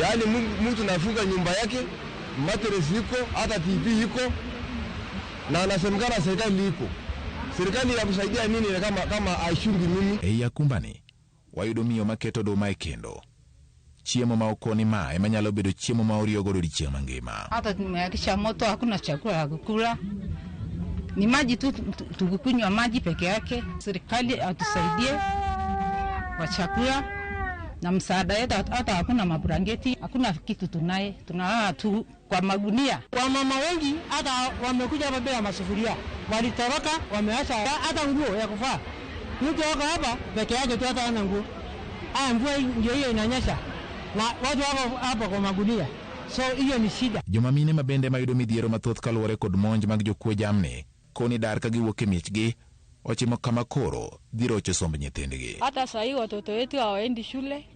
Yaani mtu nafunga nyumba yake, mattress iko, hata TV iko, na anasemekana serikali iko. Serikali ya kusaidia nini kama haishungi mimi? Ei akumbani, wayudo miyo maketo oduma e kendo. Chiemo ma okoni ma ema nyalo bedo chiemo ma oriyo godo odiechieng' mangima. Hata tumewakisha moto, hakuna chakula ya kukula, ni maji tu, tukukunywa maji peke yake. Serikali atusaidie kwa chakula na msaada yetu, hata hakuna mabrangeti, hakuna kitu tunaye, tunalala tu kwa magunia. Wamama wengi hata wamekuja hapa bila masufuria, walitoroka, wameacha hata nguo ya kuvaa. Mtu wako hapa peke yake tu, hata hana nguo. Mvua ndio hiyo inanyesha na watu wako hapa kwa magunia, so hiyo ni shida. Joma mine ma bende mayudo midhiero mathoth kaluwore kod monj mag jokwe jamni koni dar ka giwuok e miechgi ochimo kama koro dhi rocho somb nyithindgi. Hata saa hii watoto wetu hawaendi shule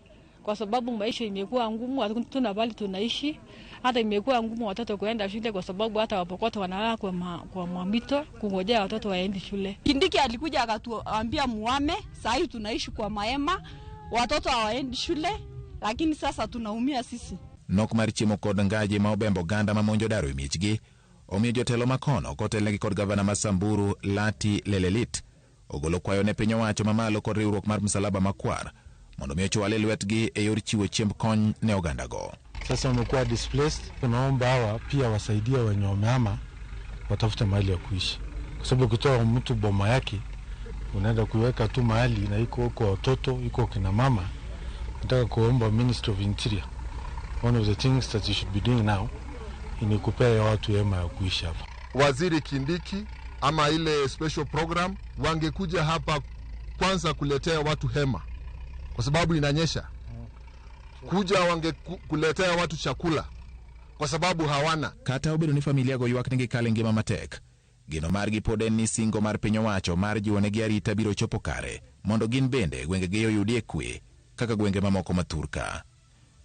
kwa sababu maisha imekuwa ngumu, hatuna bali tunaishi. Hata imekuwa ngumu watoto kuenda shule kwa sababu hata wapokoto wanalala kwa mamito kungojea watoto waende shule. Kindiki alikuja akatuambia muame, saa hii tunaishi kwa mahema, watoto hawaendi shule, lakini sasa tunaumia sisi. Nok mar chiemo kod ngaji ma obembo oganda ma monjo daro e miechgi omiyo jotelo makono kotelnegi kod gavana ma Samburu Lati Lelelit ogolo kwayo ne piny owacho mamalo kod riwruok mar Msalaba Makwar mondo mi ochwal e lwetgi e yor chiwo chiemb kony ne ogandago. Sasa wamekuwa displaced, tunaomba hawa pia wasaidie wenye wamehama watafute mahali ya kuishi, kwa sababu ukitoa mtu boma yake unaenda kuiweka tu mahali na iko huko watoto, iko kina mama. Nataka kuomba Ministry of Interior, one of the things that you should be doing now ni kupea watu hema ya kuishi hapa. Waziri Kindiki ama ile special program wangekuja hapa kwanza kuletea watu hema, kwa sababu inanyesha. Kuja wangekuletea watu chakula kwa sababu hawana. Kata obedo ni familia go ywak ni gikale ngima matek, geno margi pod en ni singo mar piny owacho mar jiwonegi arita biro chopo kare mondo gin bende gwengegi oyudie kwe kaka gwenge mamoko ma thurka.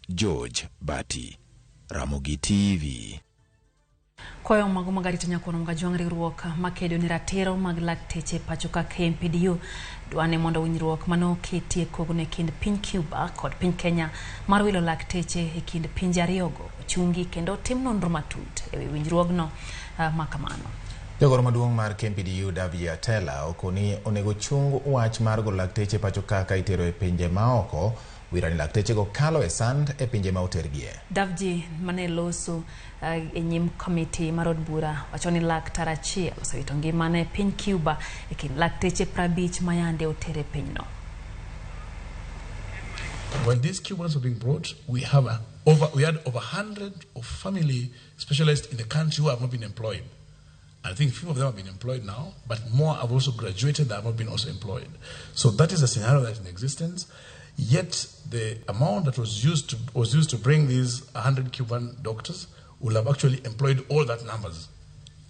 George Bati, Ramogi TV. Kwayo mago mag arita nyakono mga riwruok makedo ne ratiro mag lakteche pacho ka KMPDU dwane mondo winjruok manoketie kogno e kind piny Cuba kod piny Kenya mar wilo lakteche e kind pinje ariyogo ochungi kendo tim nonro matut ewi winjruogno makamano. Jagoro maduong' mar KMPDU Davie Atela okoni onego chung wach mar golo lakteche pacho ka itero e pinje maoko wirani laktechego kalo e sand e pinje ma otergie. Davji mane loso e nyim komiti mar od bura wacho ni laktar achiel osewito ngimane e piny Cuba e kind lakteche 50 mayande otere pinyno. When these Cubans were being brought, we had over 100 of family specialists in the country who have not been employed. I think few of them have been employed now, but more have also graduated that have not been also employed. So that is a scenario that is in existence. Yet the amount that was used to bring these 100 Cuban doctors will have actually employed all that numbers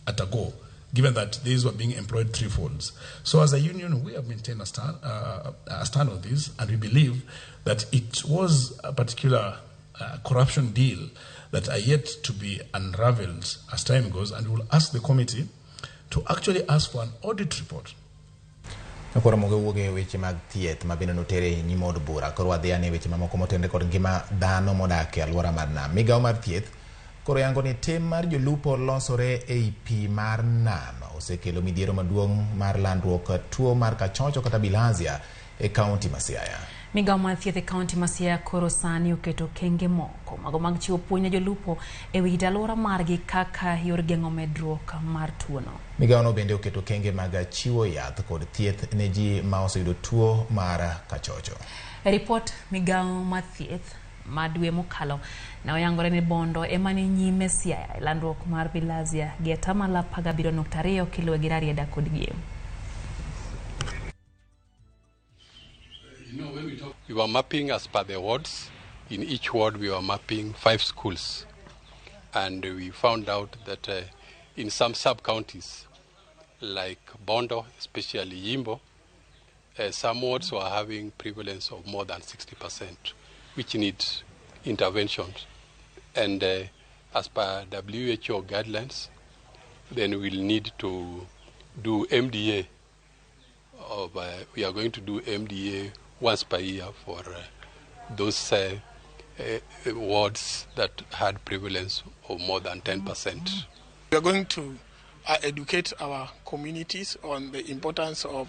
at a go, given that these were being employed threefolds. So as a union, we have maintained a stand on this, and we believe that it was a particular corruption deal that are yet to be unraveled as time goes, and we will ask the committee to actually ask for an audit report. Koro mogo wuok e weche mag thieth ma bende notere e nyim od bura. Koro wadhi ane weche mamoko motenore kod ngima dhano modak e alwora mar nam. Migawo mar thieth koro yango ni tim mar jolupo losore ei pi mar nam osekelo midhiero maduong' mar landruok tuo mar kachocho kata bilharzia e kaunti ma Siaya. Migawo mar thieth e kaunti ma Siaya koro sani oketo okenge moko mago mag chiwo puonj ne jolupo e wi alwora margi kaka yor geng'o medruok mar tuono. Migawono bende oketo okenge mag chiwo yath kod thieth ne ji ma oseyudo tuo mar kachocho. E ripot migawo mar thieth ma dwe mokalo ne oyangore ni Bondo ema ni nyime Siaya e landruok mar bilharzia gi 17.2 kiluwe gi Rarieda kod Giem. We were mapping as per the wards. In each ward we were mapping 5 schools, and we found out that in some sub-counties like Bondo, especially Yimbo, some wards were having prevalence of more than 60%, which needs interventions. And as per WHO guidelines, then we'll need to do MDA. We are going to do MDA once per year for those wards that had prevalence of more than 10%. We are going to educate our communities on the importance of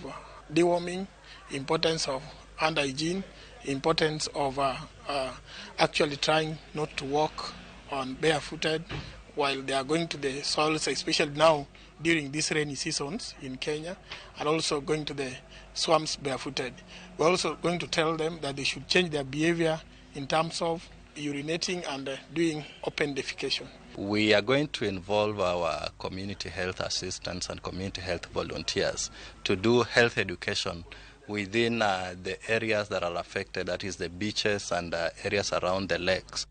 deworming, importance of hand hygiene, importance of actually trying not to walk on barefooted while they are going to the soils, especially now during these rainy seasons in Kenya, and also going to the swamps barefooted. We're also going to tell them that they should change their behavior in terms of urinating and doing open defecation. We are going to involve our community health assistants and community health volunteers to do health education within the areas that are affected, that is the beaches and areas around the lakes.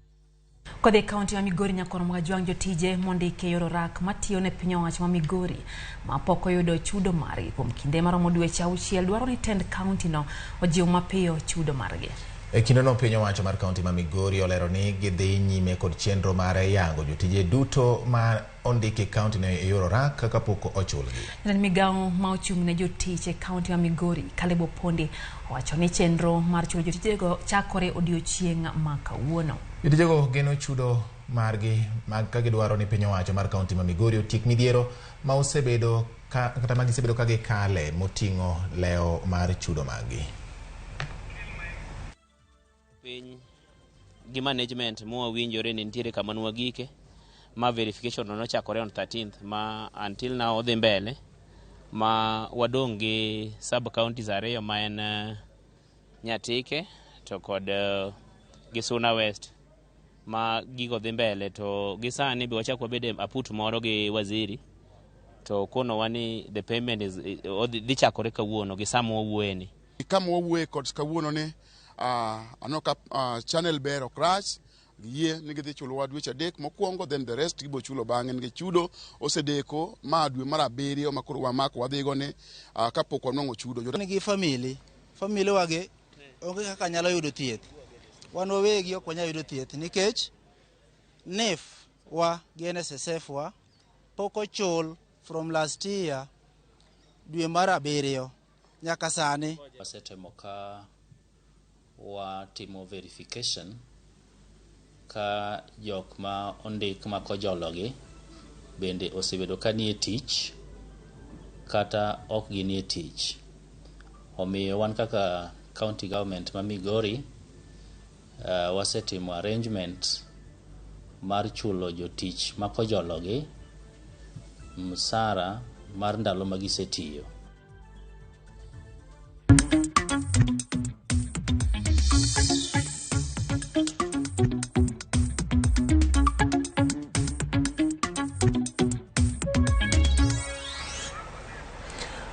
Kodhi kaunti ma Migori nyakoro Mwajwang' jotije mondiki e yor orak matiyo ne piny owacho ma Migori ma pok oyudo chudo margi kuom kinde maromo dweche auchiel dwaro ni tend kaunti no ojiw mapiyo chudo margi. E kindeno piny owacho mar kaunti ma Migori olero ni gidhi nyime kod chenro mar yango jotije duto ma ondiki e kaunti no e yor orak kapok ochulgi. Jatend migawo ma ochung' ne jotich e kaunti ma Migori, Caleb Opondi, owacho ni chenro mar chulo jotijego chakore odiochieng' ma kawuono. Jotijego geno chudo margi mag ka gidwaro ni piny owacho mar kaunti ma Migori otiek midhiero ma osebedo kata ma gisebedo ka gikale moting'o lewo mar chudo maggi. Piny gi management mwawinjore ni nitiere kama nwagike ma verification no nochakore on 13th ma until now odhi mbele ma wadong' gi sub counties ariyo ma en Nyatike to kod gi Suna West ma gigo dhi mbele to gi sani be wachak wabede aput moro gi waziri to konowa ni the payment is dhi chakore kawuono gi sama wawuoyeni. Kama wawuoye kod kawuono ni aneno ka channel ber ok rach, giyie ni gidhi chulowa dweche 3 mokwongo, then the rest gibo chulo bang'e nikech chudo osedeko ma dwe mar 7 ma koro wamako wadhigo ni kapok wanwang'o chudo. Nigi famili wage onge kaka nyalo yudo thieth. Wan wawegi ok wanyal yudo thieth nikech NIF wa gi NSSF wa pok ochul from last year dwe mar 7 nyaka sani. Wasetemo ka watimo verification ka jok ma ondik ma kojologi bende osebedo ka nie tich kata ok ginie tich. Omiyo wan kaka county government ma Migori wasetimo arrangement mar chulo jotich ma kojologi msara mar ndalo ma gisetiyo.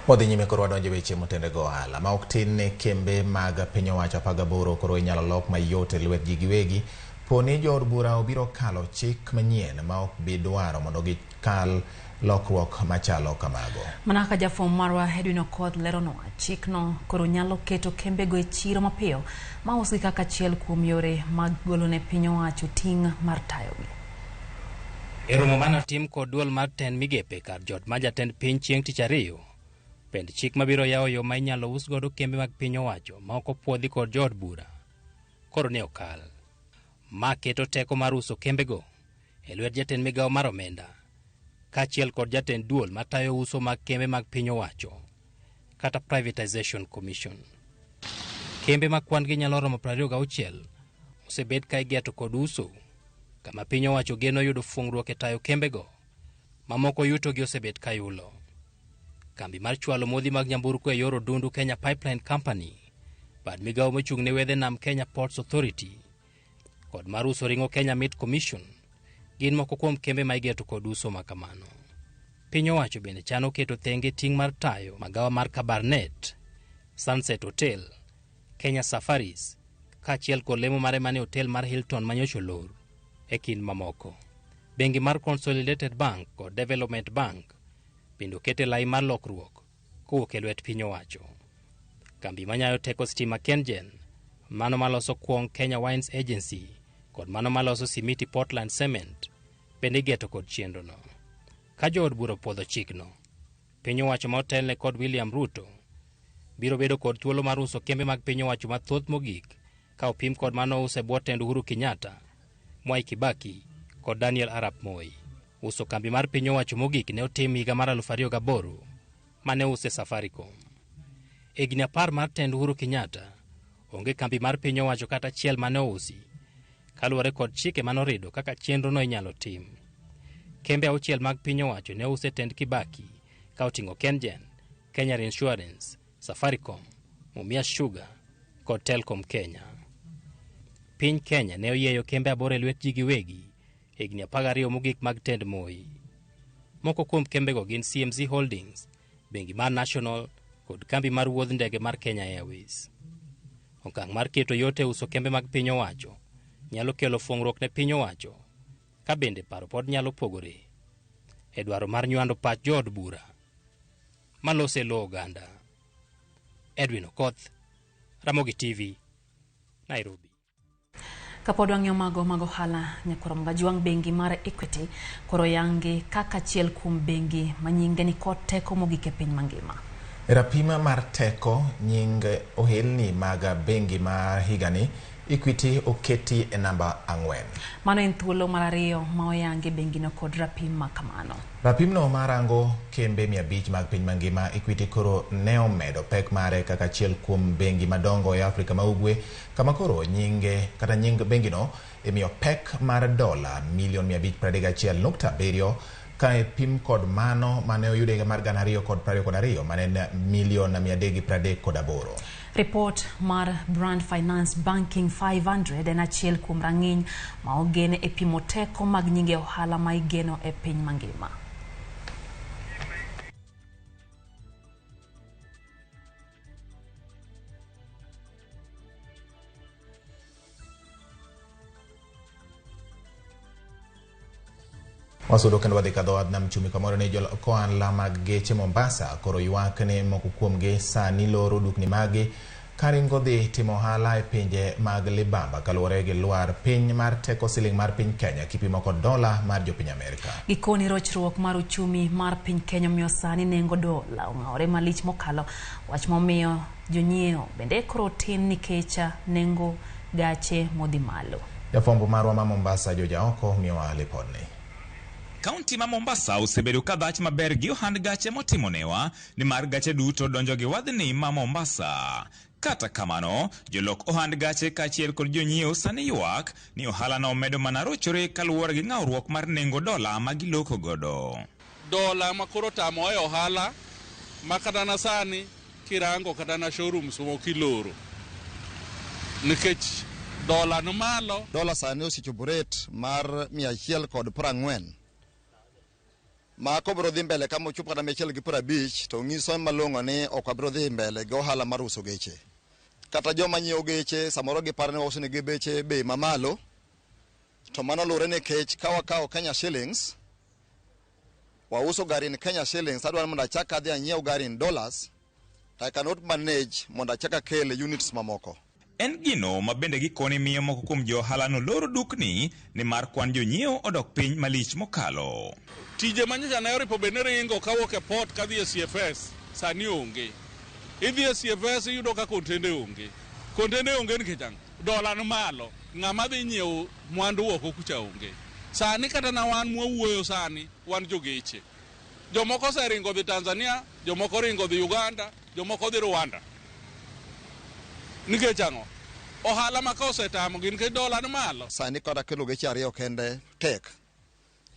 Wadhi nyime koro wadonjo weche motende go ohala ma ok tin ne kembe mag piny owacho 18 koro inyalo lok mayot e lwet ji giwegi po ni jood bura obiro kalo chik manyien ma ok bi dwaro mondo gikal lokruok machalo kamago. Mana kaka jafwambo marwa Edwin Okoth leronwa, chikno koro nyalo keto kembego e chiro mapiyo ma usgi kaka achiel kuom yore mag golo ne piny owacho ting' mar tayogi. E romo mane otim kod duol mar tend migepe kar jot ma jatend piny chieng' tich ariyo, pend chik mabiro yawo yo ma inyalo us godo kembe mag piny owacho ma ok opuodhi kod jood bura koro ne okal. Ma keto teko mar uso kembego e lwet jatend migawo mar omenda kaachiel kod jatend duol matayo uso mag kembe mag piny owacho kata Privatization Commission. Kembe ma kwan gi nyalo romo 26 osebed ka igeto kod uso kama piny owacho geno yudo fungruok e tayo kembego mamoko yutogi osebet ka yulo. Kambi mar chwalo modhi mag nyamburko e yor odundu Kenya Pipeline Company, bad migawo mochung' ne wedhe nam Kenya Ports Authority kod mar uso ring'o Kenya Meat Commission gin moko kuom kembe ma igeto kod uso makamano. Piny owacho bende chano keto thenge ting' mar tayo magawa mar Kabarnet, Sunset Hotel, Kenya Safaris kaachiel kod lemo mare mane hotel mar Hilton manyocha olor e kind mamoko. Bengi mar Consolidated Bank kod Development Bank bende oket e lai mar lokruok kowuok e lwet piny owacho. Kambi manyayo teko stima KenGen, mano maloso kuong Kenya Wines Agency kod mano maloso simiti Portland Cement bende igeto kod chenrono. Ka jood bura opuodho chikno, piny owacho ma otelne kod William Ruto biro bedo kod thuolo mar uso kembe mag piny owacho mathoth mogik Ka opim kod mano use bwo tend Uhuru Kenyatta, Mwai Kibaki kod Daniel Arap Moi. Uso kambi mar piny owacho mogik ne otim higa mar 2008 mane use Safaricom. Higni 10 mar tend Uhuru Kenyatta, onge kambi mar piny owacho kata achiel mane ousi, kaluwore kod chike manorido kaka chenrono inyalo tim. Kembe 6 mag piny owacho ne ouse tend Kibaki ka oting'o KenGen, Kenya Insurance, Safaricom, Mumias Sugar kod Telcom Kenya. Piny Kenya ne oyieyo kembe 8 e lwet ji giwegi higni 12 mogik mag tend Moi. Moko kuom kembego gin CMZ Holdings, Bengi mar National kod kambi mar wuodh ndege mar Kenya Airways. Okang' mar keto yot e uso kembe mag piny owacho nyalo kelo fuong'ruok ne piny owacho, ka bende paro pod nyalo pogore e dwaro mar nywando pach jood bura malose lo oganda. Edwin Okoth, Ramogi TV, Nairobi. Kapod wang'iyo mago mag ohala, nyakwar Mgajwang' bengi mar Equity koro yangi kaka achiel kuom bengi manyinge ni kod teko mogik e piny mangima. Rapima mar teko nying ohelni mag bengi mar higani, Equity oketi e namba 4. Mano en thuolo mar 2 ma oyangi bengino kod rapim ma kamano. Rapimno marango kembe 500 mag piny mangima, Equity koro ne omedo pek mare kaka achiel kuom bengi madongo e Afrika ma Ugwe, kama koro nyinge kata nying bengino imiyo pek mar $531.7 million ka e pim kod mano mane oyudo higa mar 2022 mane en milion 338. Report mar Brand Finance Banking 500 en achiel kuom rang'iny ma ogen e pimo teko mag nyinge ohala ma igeno e piny mangima. Wasudo kendo wadhi kadho wadh nam chumbi kamoro ni jolok ohala mag geche Mombasa koro ywak ni moko kuomgi sani loro dukni maggi karingo dhi timo ohala e pinje mag libamba kaluwore gi lwar piny mar teko siling mar piny Kenya kipimo kod dola mar jopiny Amerika. Gikoni rochruok mar uchumi mar piny Kenya omiyo sani nengo dola ong'awore malich mokalo, wach momiyo jonyiewo bende koro tin nikech nengo gache modhi malo. Jafwambo marwa ma Mombasa Joja Oko miyowa lipodni. Kaunti ma Mombasa osebedo ka dhach maber gi ohand gache motimo newa nimar gache duto donjo gi wadhni ma Mombasa. Kata kamano, jolok ohand gache kaachiel kod jonyiewo sani ywak ni ohala no omedo mana rochore kaluwore gi ng'awruok mar nengo dola ma giloko godo. Dola ma koro tamo e ohala ma kata na sani kirango kata na showrooms moko iloro nikech dola no malo. Dola sani osechopo rate mar 140. Ma kobro dhi mbele kama ochopo kata 150 to nyiso malong'o ni ok wabiro dhi mbele gi ohala mar uso geche. Kata joma nyiewo geche samoro giparo ni wauso negi beche bei mamalo, to mano luwore nikech ka wakawo Kenya shillings, wauso gari in Kenya shillings, adwaro mondo achak adhi anyiew gari in dollars, I cannot manage mondo achak akel units mamoko. En gino ma bende gikone miyo moko kuom jo ohala no loro dukni nimar kwan jonyiewo odok piny malich mokalo. Tije ma nyocha ne oripo bed ni ringo kawuok e port kadhi e CFS sani onge. Idhi e CFS iyudo ka kontende onge. Kontende onge nikech ang'o? Dola ni malo. Ng'ama dhi nyiewo mwandu oko kucha onge. Sani kata na wan mwawuoyo sani wan jogeche. Jomoko oseringo dhi Tanzania, jomoko ringo dhi Uganda, jomoko dhi Rwanda. Nikech ang'o? Ohala ma ka osetamo gi nikech dola ni malo. Sani kata kelo geche 2 kende tek.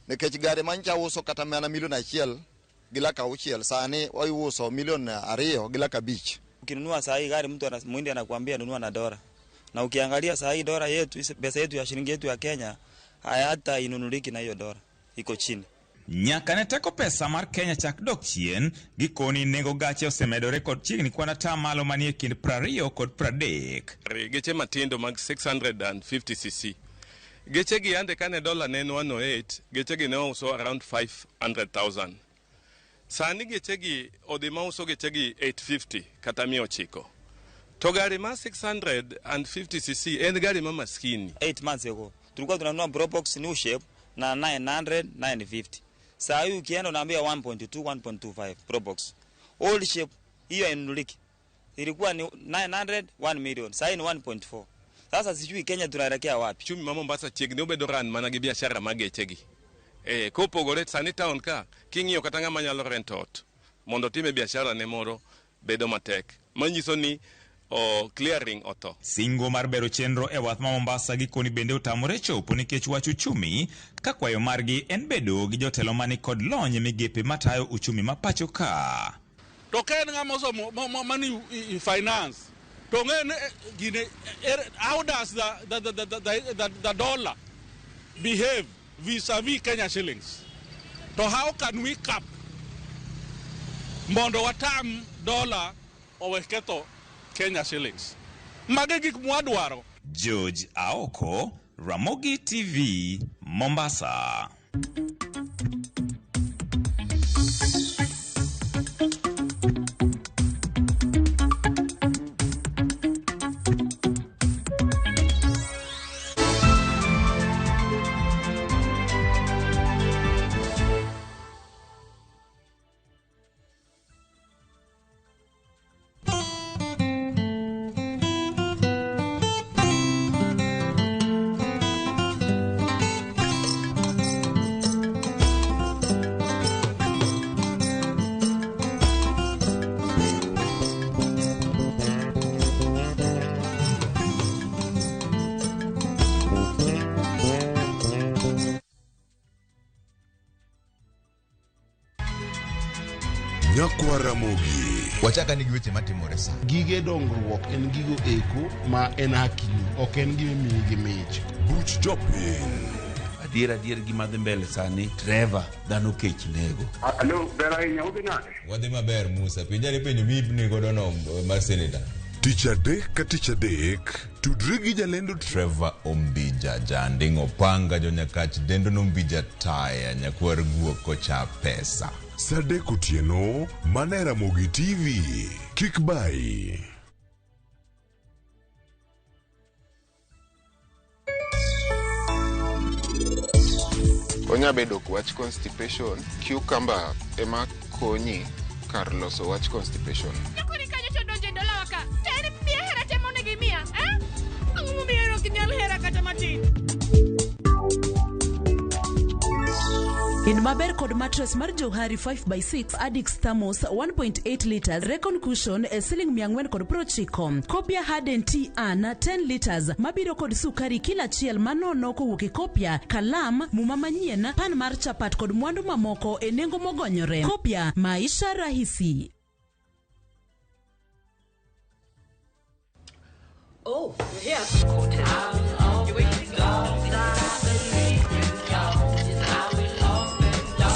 Nikech gari ma nyocha uso kata mana milion 1.6 sani waiuso milion 2.5. Ukinunua saa hii gari mtu mwindi anakuambia nunua na dola. Na ukiangalia saa hii dola yetu, pesa yetu ya shilingi yetu ya Kenya hata inunuliki na hiyo dola. Iko chini. Nyaka ne teko pesa mar Kenya chak dok chien, gikoni nengo gache osemedore kod chiegni kwan atamalo manie kind 20 kod 30. Geche matindo mag 650 cc. Geche gi yande kane dola ne en 108, geche gi ne ouso around 500,000. Sani geche gi odhi ma uso geche gi 850 kata 900. To gari ma 650 cc en gari ma maskini. 8 months ago tulikuwa tunanunua Probox new shape na 900, 950. Saa hii ukienda unaambia 1.2, 1.25 Probox. Old shape hiyo hainunuliki. Ilikuwa ni 900, 1 million. Saa hii ni 1.4. Sasa sijui Kenya tunaelekea wapi. Uchumi ma Mombasa chiegni obedo ran mana gi biashara mag gechegi. Kopogore sani town ka king'iyo kata ng'ama nyalo rent ot mondo otime biashara ne moro bedo matek. Manyiso ni clearing otho. Singo mar bero chenro e wath ma Mombasa gikoni bende otamore chopo nikech wach uchumi, ka kwayo margi en bedo gi jotelo mani kod lony e migepe matayo uchumi ma pacho ka. To ka en ng'ama osomo mani finance to ng'e ni gine how does the dollar behave vis-a-vis Kenya shillings? To how can we cap mondo watam dollar owe ketho Kenya shillings? Magi gik mwadwaro. George Aoko, Ramogi TV, Mombasa. Wachaka ni gi weche matimore sa. Gige dongruok en gigo eko ma en hakini, ok en gima imiyi gi mich. Buch jopiny. Adier gima dhi mbele sani, Trevor, dhano kech nego. Alo, ber ahinya, udhi nade? Wadhi maber Musa, penjani penjo miipni godo no mar seneta. Tich adek ka tich adek, tudri gi jalendo Trevor Ombija, janding' opanga, jonyakach dendo nombija taya, nyakwar guok kocha pesa. Saa adek otieno, mana e Ramogi TV. Kik bayi. Onya bedo wach constipation, cucumber ema konyi kar loso wach constipation. Nyakoni kanyo to donjo e dalawa ka. To en miya hera te monego imiya, eh? Ang'o momiyo ok inyal hera kata matin? In maber kod mattress mar Johari 5x6 Adix Thermos 1.8 liters Recon Cushion e siling 490. Kopia Harden Tea An 10 liters mabiro kod sukari kila achiel manono kowuok e Kopia, kalam, muma manyien, pan mar chapat kod mwandu mamoko e nengo mogonyore. Kopia, maisha rahisi. Oh, you're here.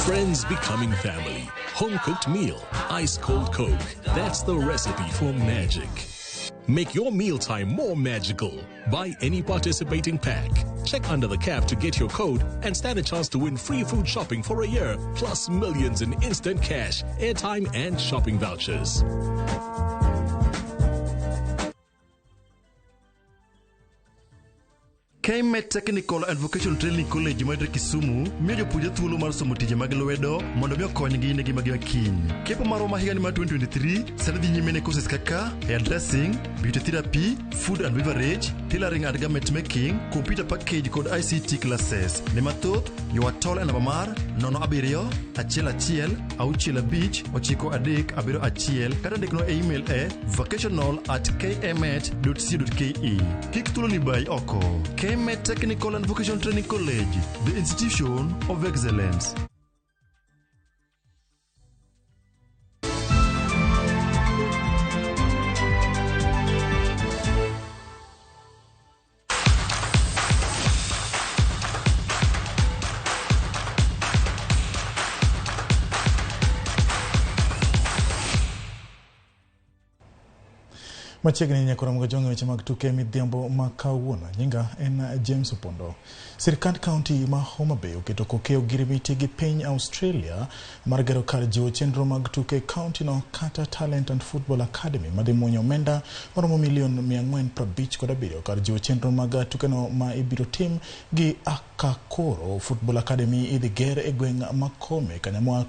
Friends becoming family. Home-cooked meal. Ice-cold Coke. That's the recipe for magic. Make your mealtime more magical. Buy any participating pack. Check under the cap to get your code and stand a chance to win free food shopping for a year, plus millions in instant cash, airtime, and shopping vouchers. KMET Technical and Vocational Training College mayudore Kisumu miyo jopuonjre thuolo mar somo tije mag lwedo mondo mi okonygi ne ngimagi ma kiny. Kepo marwa ma higani mar 2023 sani dhi nyime ne courses kaka hairdressing, beauty therapy, food and beverage, tailoring and garment making, computer package kod ICT classes. Ne mathoth, ywa tol e namba mar 07 11 65 9371 kata ndiknwa e email e vocational@kmet.co.ke. Kik thuoloni bayi oko. KMET Technical and Vocational Training College, the institution of excellence. Machiegni nyaka romo gajong' weche mag tuke midhiambo ma kawuono. Nyinga en James Opondo. Sirkand kaunti ma Homa Bay oketo kokeo girmiti gi piny Australia mar gero kar jiwo chenro mag tuke e kaunti no kata Talent and Football Academy madhi muonyo omenda maromo milion 457 kar jiwo chenro mag tukeno ma ibiro tim gi Akakoro Football Academy idhi ger e gweng' ma Kome, Kanyamwa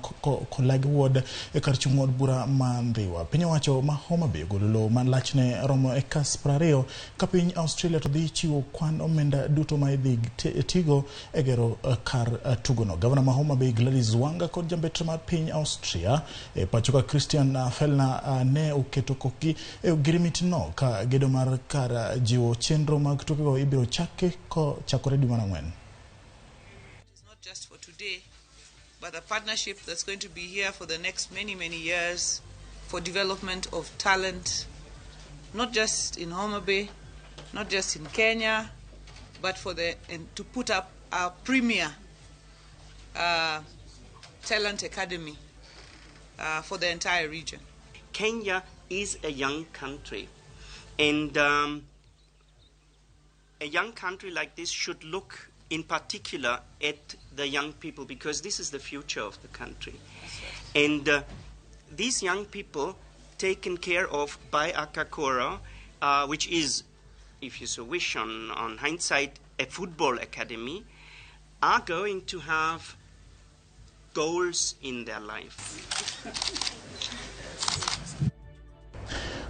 Kolag Ward e kar chung' od bura ma Ndhiwa. Piny owacho ma Homa Bay ogolo lowo ma lachne romo ekas 20 ka piny Australia to dhi chiwo kwan omenda duto ma idhi tigo e gero kar tugono. Gavana ma Homa Bay Gladys Wanga kod jambetre mar piny Austria e pachoka Christian Fellner ne oketo kokgi e ogirimiti no ka gedo mar kar jiwo chenro mag tukego ibiro chaki kochakore dwe mar ang'wen. Not just for today, but a partnership that's going to be here for the next many, many years for development of talent, not just in Homa Bay, not just in Kenya, but and to put up our premier talent academy for the entire region. Kenya is a young country, and a young country like this should look in particular at the young people, because this is the future of the country. And these young people taken care of by Akakoro, which is, if you so wish, on hindsight, a football academy, are going to have goals in their life.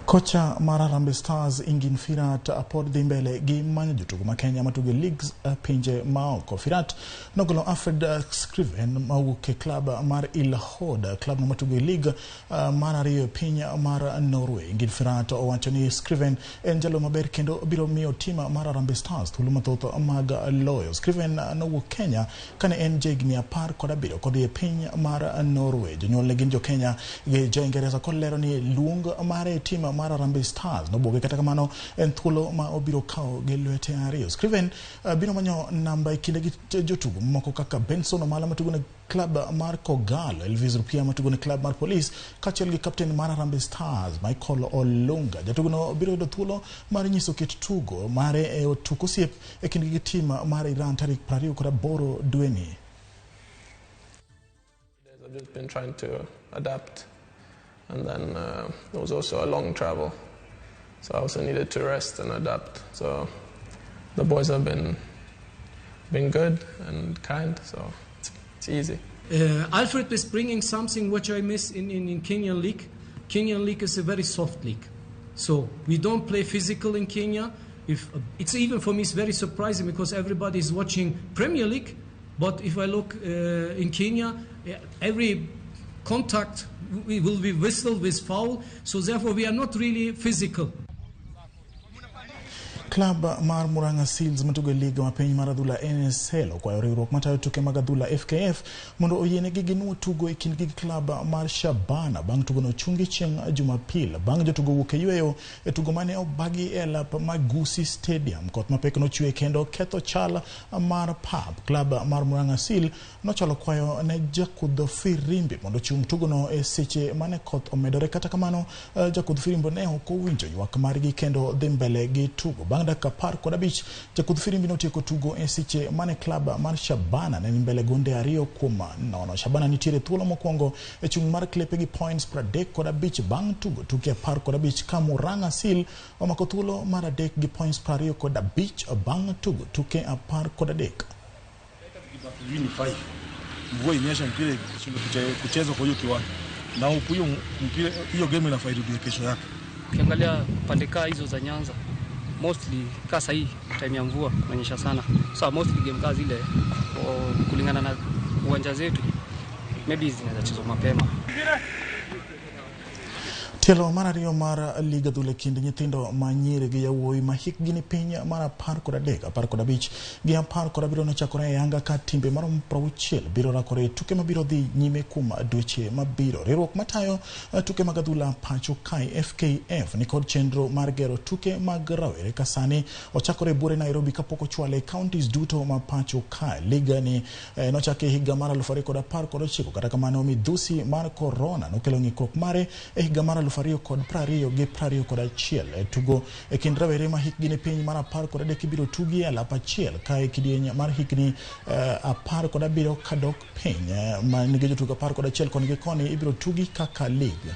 Kocha mar Harambee Stars Engin Firat pod dhi mbele gi manyo jotugo ma Kenya matugo e leagues pinje maoko. Firat nogolo Alfred Scriven mawuok e klab mar Ilhod, klab no matugo e league mar ariyo e piny mar Norway. Engin Firat owacho ni Scriven en jalo maber kendo biro miyo tim mar Harambee Stars thuolo mathoth mag loyo. Scriven nowuok Kenya kane en jahigni 17 kodhi e piny mar Norway. Jonyuolne gin jo Kenya gi jo Ingereza kolero ni luong mare tim mar Harambee Stars nobuoge, kata kamano en thuolo ma obiro kawo gi lwete ariyo. Scriven biro manyo namba e kinde gi jotugo moko kaka Benson Omala matugo ne klab mar Kogalo, Elvis Rupia matugo ne klab mar Police, kaachiel gi kapten mar Harambee Stars Michael Olunga. Jatugo no biro yudo thuolo mar nyiso kit tugo mare e tuk osiep e kindgi gi tim mar Iran tarik 28 dweni. I've just been trying to adapt. And then it was also a long travel, so I also needed to rest and adapt. So the boys have been good and kind, so it's easy. Alfred is bringing something which I miss in Kenyan League. Kenyan League is a very soft league, so we don't play physical in Kenya. If it's even for me, it's very surprising because everybody is watching Premier League, but if I look in Kenya, every contact we will be whistled with foul, so therefore we are not really physical. Klab mar Murang'a Seals matugo e liga ma piny mar adhula NSL okwayo riwruok matayo tuke mag adhula FKF mondo oyienegi ginuo tugo e kindgi gi klab mar Shabana bang' tugono ochungi chieng' Jumapil bang' jotugo wuok e yweyo e tugo mane obagi e lap Magusi Stadium. Koth mapek nochwe kendo ketho chal mar pap. Klab mar Murang'a Seal nochalo kwayo ne jakudh firimbi mondo ochung tugono e seche mane koth omedore. Kata kamano jakudh firimbi ne ok owinjo ywak margi kendo dhi mbele gi tugo. Bang' dakika 15 jakudh firimbi notieko tugo e seche mane klab mar Shabana ne ni mbele gonde 2-0. Shabana nitiere thuolo mokwongo e chung' mar klepe gi points 35 bang' tugo tuke 15 ka Murang'a Seal omako thuolo mar 3 gi points 25 bang' tugo tuke 13. Mvua inyesha mpira kuchezwa kwa hiyo kiwanja na huyo mpira, hiyo game inafaa irudie kesho yake. Ukiangalia pande kaa hizo za Nyanza mostly kasa hii time ya mvua kunanyesha sana. So mostly game kazi ile kulingana na uwanja zetu maybe zinaweza chezwa mapema. Tielo mar ariyo mar liga adhula e kind nyithindo ma nyiri gi yawuowi ma hikgi ni piny mar 13, 15 gi 17 nochakore e Yanga ka timbe maromo 60 biro rakore e tuke mabiro dhi nyime kuom dweche mabiro. Riwruok matayo tuke mag adhula pacho kae FKF nikod chenro mar gero tuke mag rawere ka sani ochakore e buore Nairobi kapok ochwale e counties duto ma pacho kae. Liga ni nochaki e higa mar 2019, kata kamano midhusi mar korona nokelo ng'ikruok mare e higa mar 2020 gi 2021. Tugo e kind rawere ma hikgi ni piny mar 13 ibiro tugi e alap achiel ka e kidieny mar hikni 17 kadok piny ma nigi jotugo 11 koni gi koni ibiro tugi kaka league.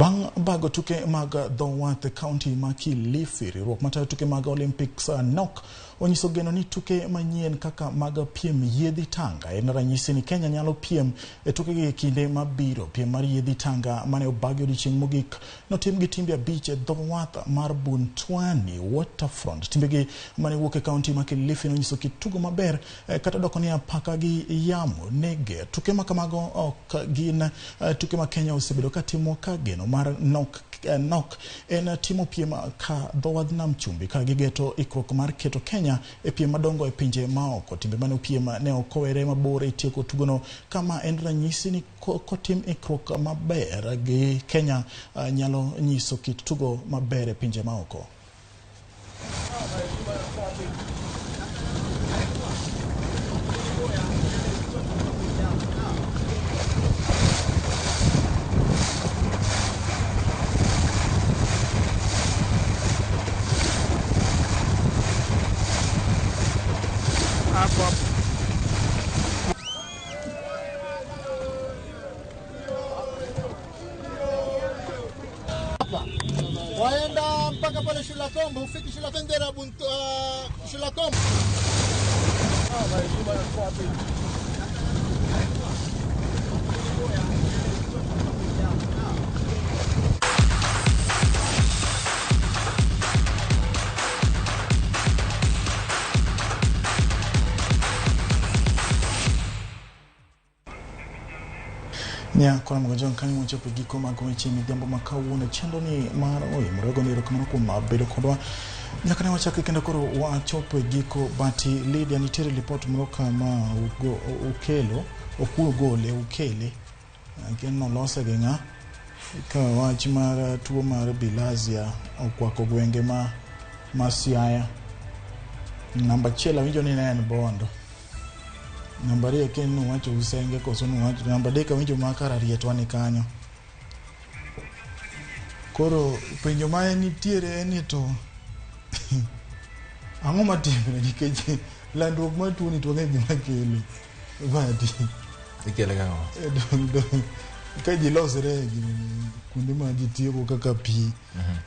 Bang' bago tuke mag dho wath e kaunti ma Kilifi, riwruok matayo tuke mag Olympics NOC onyiso geno ni tuke manyien kaka mag piem yiedhi tanga en ranyisi ni Kenya nyalo piem e tukegi e kinde mabiro. Piem mar yiedhi tanga mane obagi odiochieng' mogik notim gi timbe 5 e dho wath mar Buntwani Waterfront. Timbegi mane wuok e kaunti ma Kilifi nonyiso kit tugo maber kata doko ni apaka gi yamo nege. Tuke ma kamago ok gin tuke ma Kenya osebedo ka timo ka geno mar NOC en timo piem ka dho wadh nam chumbi ka gigeto ikruok mar keto Kenya e piem madongo e pinje maoko. Timbe mane opiem ne ok owere mabor e tieko tugono kama en ranyisi ni kotim ikruok maber gi Kenya nyalo nyiso kit tugo maber e pinje maoko. Waenda mpaka pale Shula Kombo, ufiki Shula Bendera Buntu, Shula Kombo. Nya kora mgojon kanyo mochopo giko mag weche midhiambo ma kawuono chenro ni mar oimore go erokamano kuom bedo kodwa nyaka ne wachak kendo koro wachopo e giko. Bati Lydia, nitiere lipot moro kama ukelo okugole ukele kendo nolose gi ng'a ka wach mar tuo mar bilharzia okwako gwenge ma Siaya. Namba 1 awinjo ni ne en Bondo. Namba 2 ken nuwacho Usenge koso nuwacho namba 3 awinjo ma Kararietwa ni kanyo. Koro penjo ma nitiere en ni to ang'o matimre nikech landruok mar tuo ni to wang'eyo gima kele. Bati ikele gang'o? Ka ji losre e kuonde ma ji tiyogo kaka pi,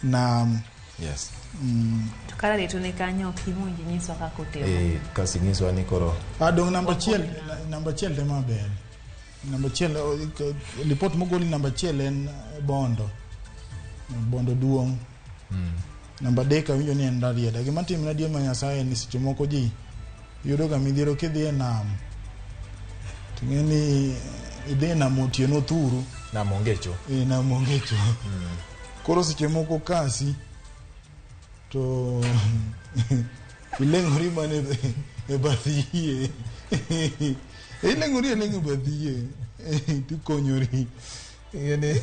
nam. Yes. To Kararieto ni kanyo ok iwinj nyiswa kaka otimo. Kasi nyiswa ni koro. Dong namba 1 tema ber. Namba 1 lipot mogol namba 1 en Bondo. Bondo duong'. Namba 3 awinjo ni en Rarieda. Gima timre adier ma Nyasaye ni seche moko ji yudo ga midhiero kidhi e nam. Ting'e ni idhi e nam otieno thuru. Nam onge cho. Nam onge cho. Koro seche moko kasi to ileng'ori mana e bath yie. Ileng'ori aleng'a e bath yie tikonyori. Ing'e ni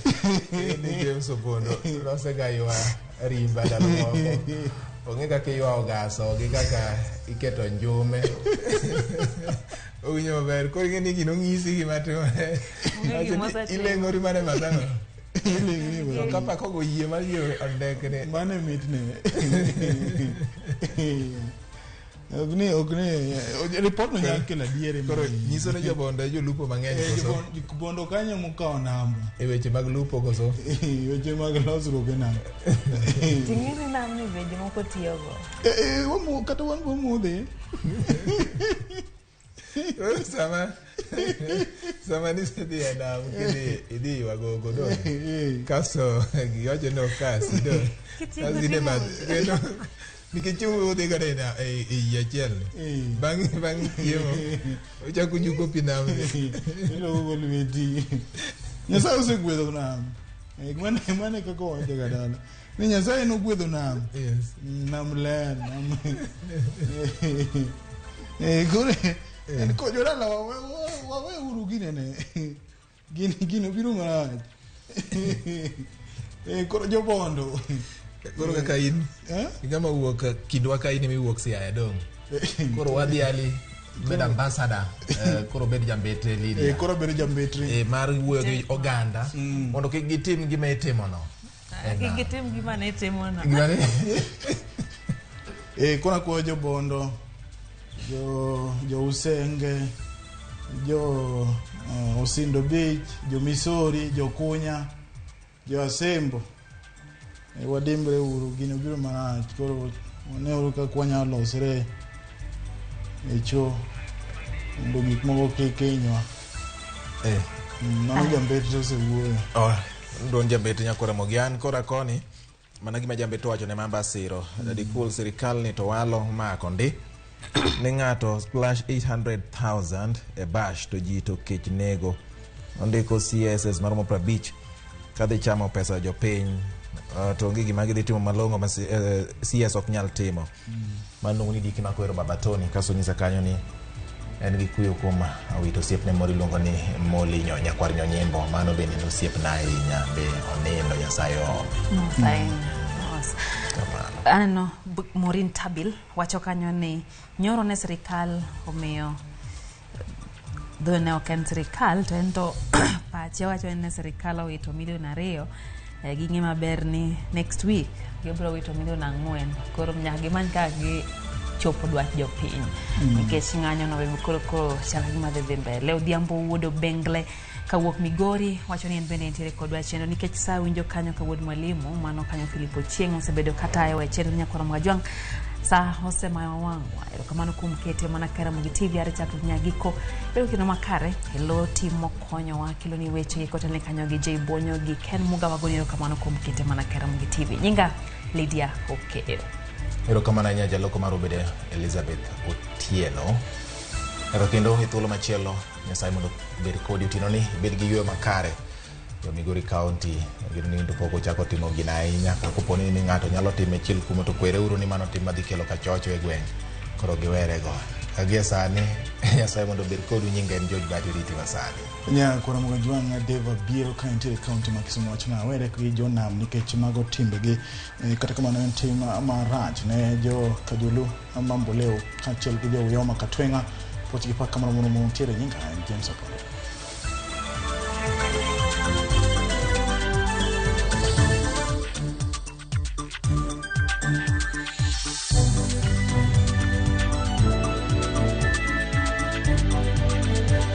James Opondo nosega ywa rimba ndalo moko. Ong'e kaka iywa ogaso gi kaka iketo njume. Owinjo maber. Koro ing'e ni gino ng'isi gima timore. Ileng'ori mana e bath ang'o? To kapako go yie mar yie ondekne. Mano e mitne. Ok ni ripot no nyalo kelo adieri. Koro nyiso ni jobondo e jolupo mang'eny koso? Bondo kanyo mokawo namba. E weche mag lupo koso? Weche mag losruok e nam. Ting'e ni nam ni be jomoko tiyogo. Kata wan wamodhe. Sama nisedhi e nam kidhi idhi ywago gogo do. Kasto giwacho ni ok kasi do. Kasi ne bath kendo nikech udhi godo e yie achiel. Bang' chiemo uchako ujuko pi nam. Iluoko lweti. Nyasaye osegwedho nam. Mane kaka owacho ga dala. Ni Nyasaye nogwedho nam. Nam ler. Nam. Koro en ko jodala wawe uru ginene. Gino biro marach. Koro jobondo. Koro kaka in ng'ama wuok kindwa ka in emiwuok Siaya dong. Koro wadhi ali bed ambassador, koro bed jambetre Lydia. Koro bedo jambetre. Mar wuoyo gi oganda mondo kik gitim gima itimono. Kik gitim gima ne itimono. Koro akwayo jobondo, jo Usenge, jo Osindo Beach, jo Misori, jo Kunya, Jo Asembo wadimbre uru, gino biro marach, koro waneuru kaka wanyalo losre e cho mondo gik moko kik hinywa. Mano Jambetri osewuoyo. Oh, duond Jambetri nyakora Ramogi. An kora koni mana gima Jambetri owacho ne mamba siro. Dikul sirikal ni to walo mako ndi ni ng'ato splash 800,000 e bash to ji to kech nego. Ondiko CSS maromo 50 kadhi chamo pesa jopiny, to onge gima gidhi timo malong'o ma CS ok nyal timo. Mano ni diki makwero Baba Tony kaso nyisa kanyo ni en gi kuyo kuom wito osiepne moro iluongo ni Moli nyakwar Nyonyimbo. Mano bende en osiepna ahinya, be onindo, Nyasaye oome. Nyasaye mos. Aneno Maureen Tabil wacho kanyo ni nyoro ne sirikal omiyo dho ne ok en sirikal to en to pache wacho ni ne sirikal owito milion 2, ging'e maber ni next week gibiro wito milion 4, koro nyaka gimany kaka gichopo dwach jopiny. Nikech ng'anyo no be koro chal gima dhi mbele. Odhiambo wuod Obengle kawuok Migori wacho ni en bende entiere kodwa chenro nikech sa winjo kanyo ka wuod mwalimu mano kanyo Philip Ochieng osebedo katayo e chenro nyakwara Mwajwang' sa osemayo wang'wa. Erokamano kuom kete mana ka Ramogi TV are chakruok nyaka giko. Bedo kendo makare elo tim mokonyowa kelo ni weche kotelne kanyo gi Jay Bonyo gi Ken Muga wagoni erokamano kuom kete mana ka Ramogi TV. Nyinga Lydia Okeyo. Erokamano ahinya jaloko mar obede Elizabeth Otieno. Nyaka kendo e thuolo machielo, Nyasaye mondo obed kodi otieno ni, ibed gi yweyo makare. Jo Migori County gin ni to pok ochako timo gino ahinya. Ka kopo ni ng'ato nyalo time chiel kumo to kwere uru ni mano tim madhi kelo kachocho e gweng'. Koro giwerego. Ka gie sani, Nyasaye mondo obed kodu. Nyinga en George Bati Riti masani. Nyakwara Mwajwang' Deva biro ka entiere e kaunti ma Kisumu wacho na awere gi jonam nikech mago timbegi, kata kamano en tim marach ne jo Kajulu Mamboleo kaachiel gi jo Uyoma Katweng'a. Puoch gi pak kamano mondo ntiere. Nyinga en James Opondo.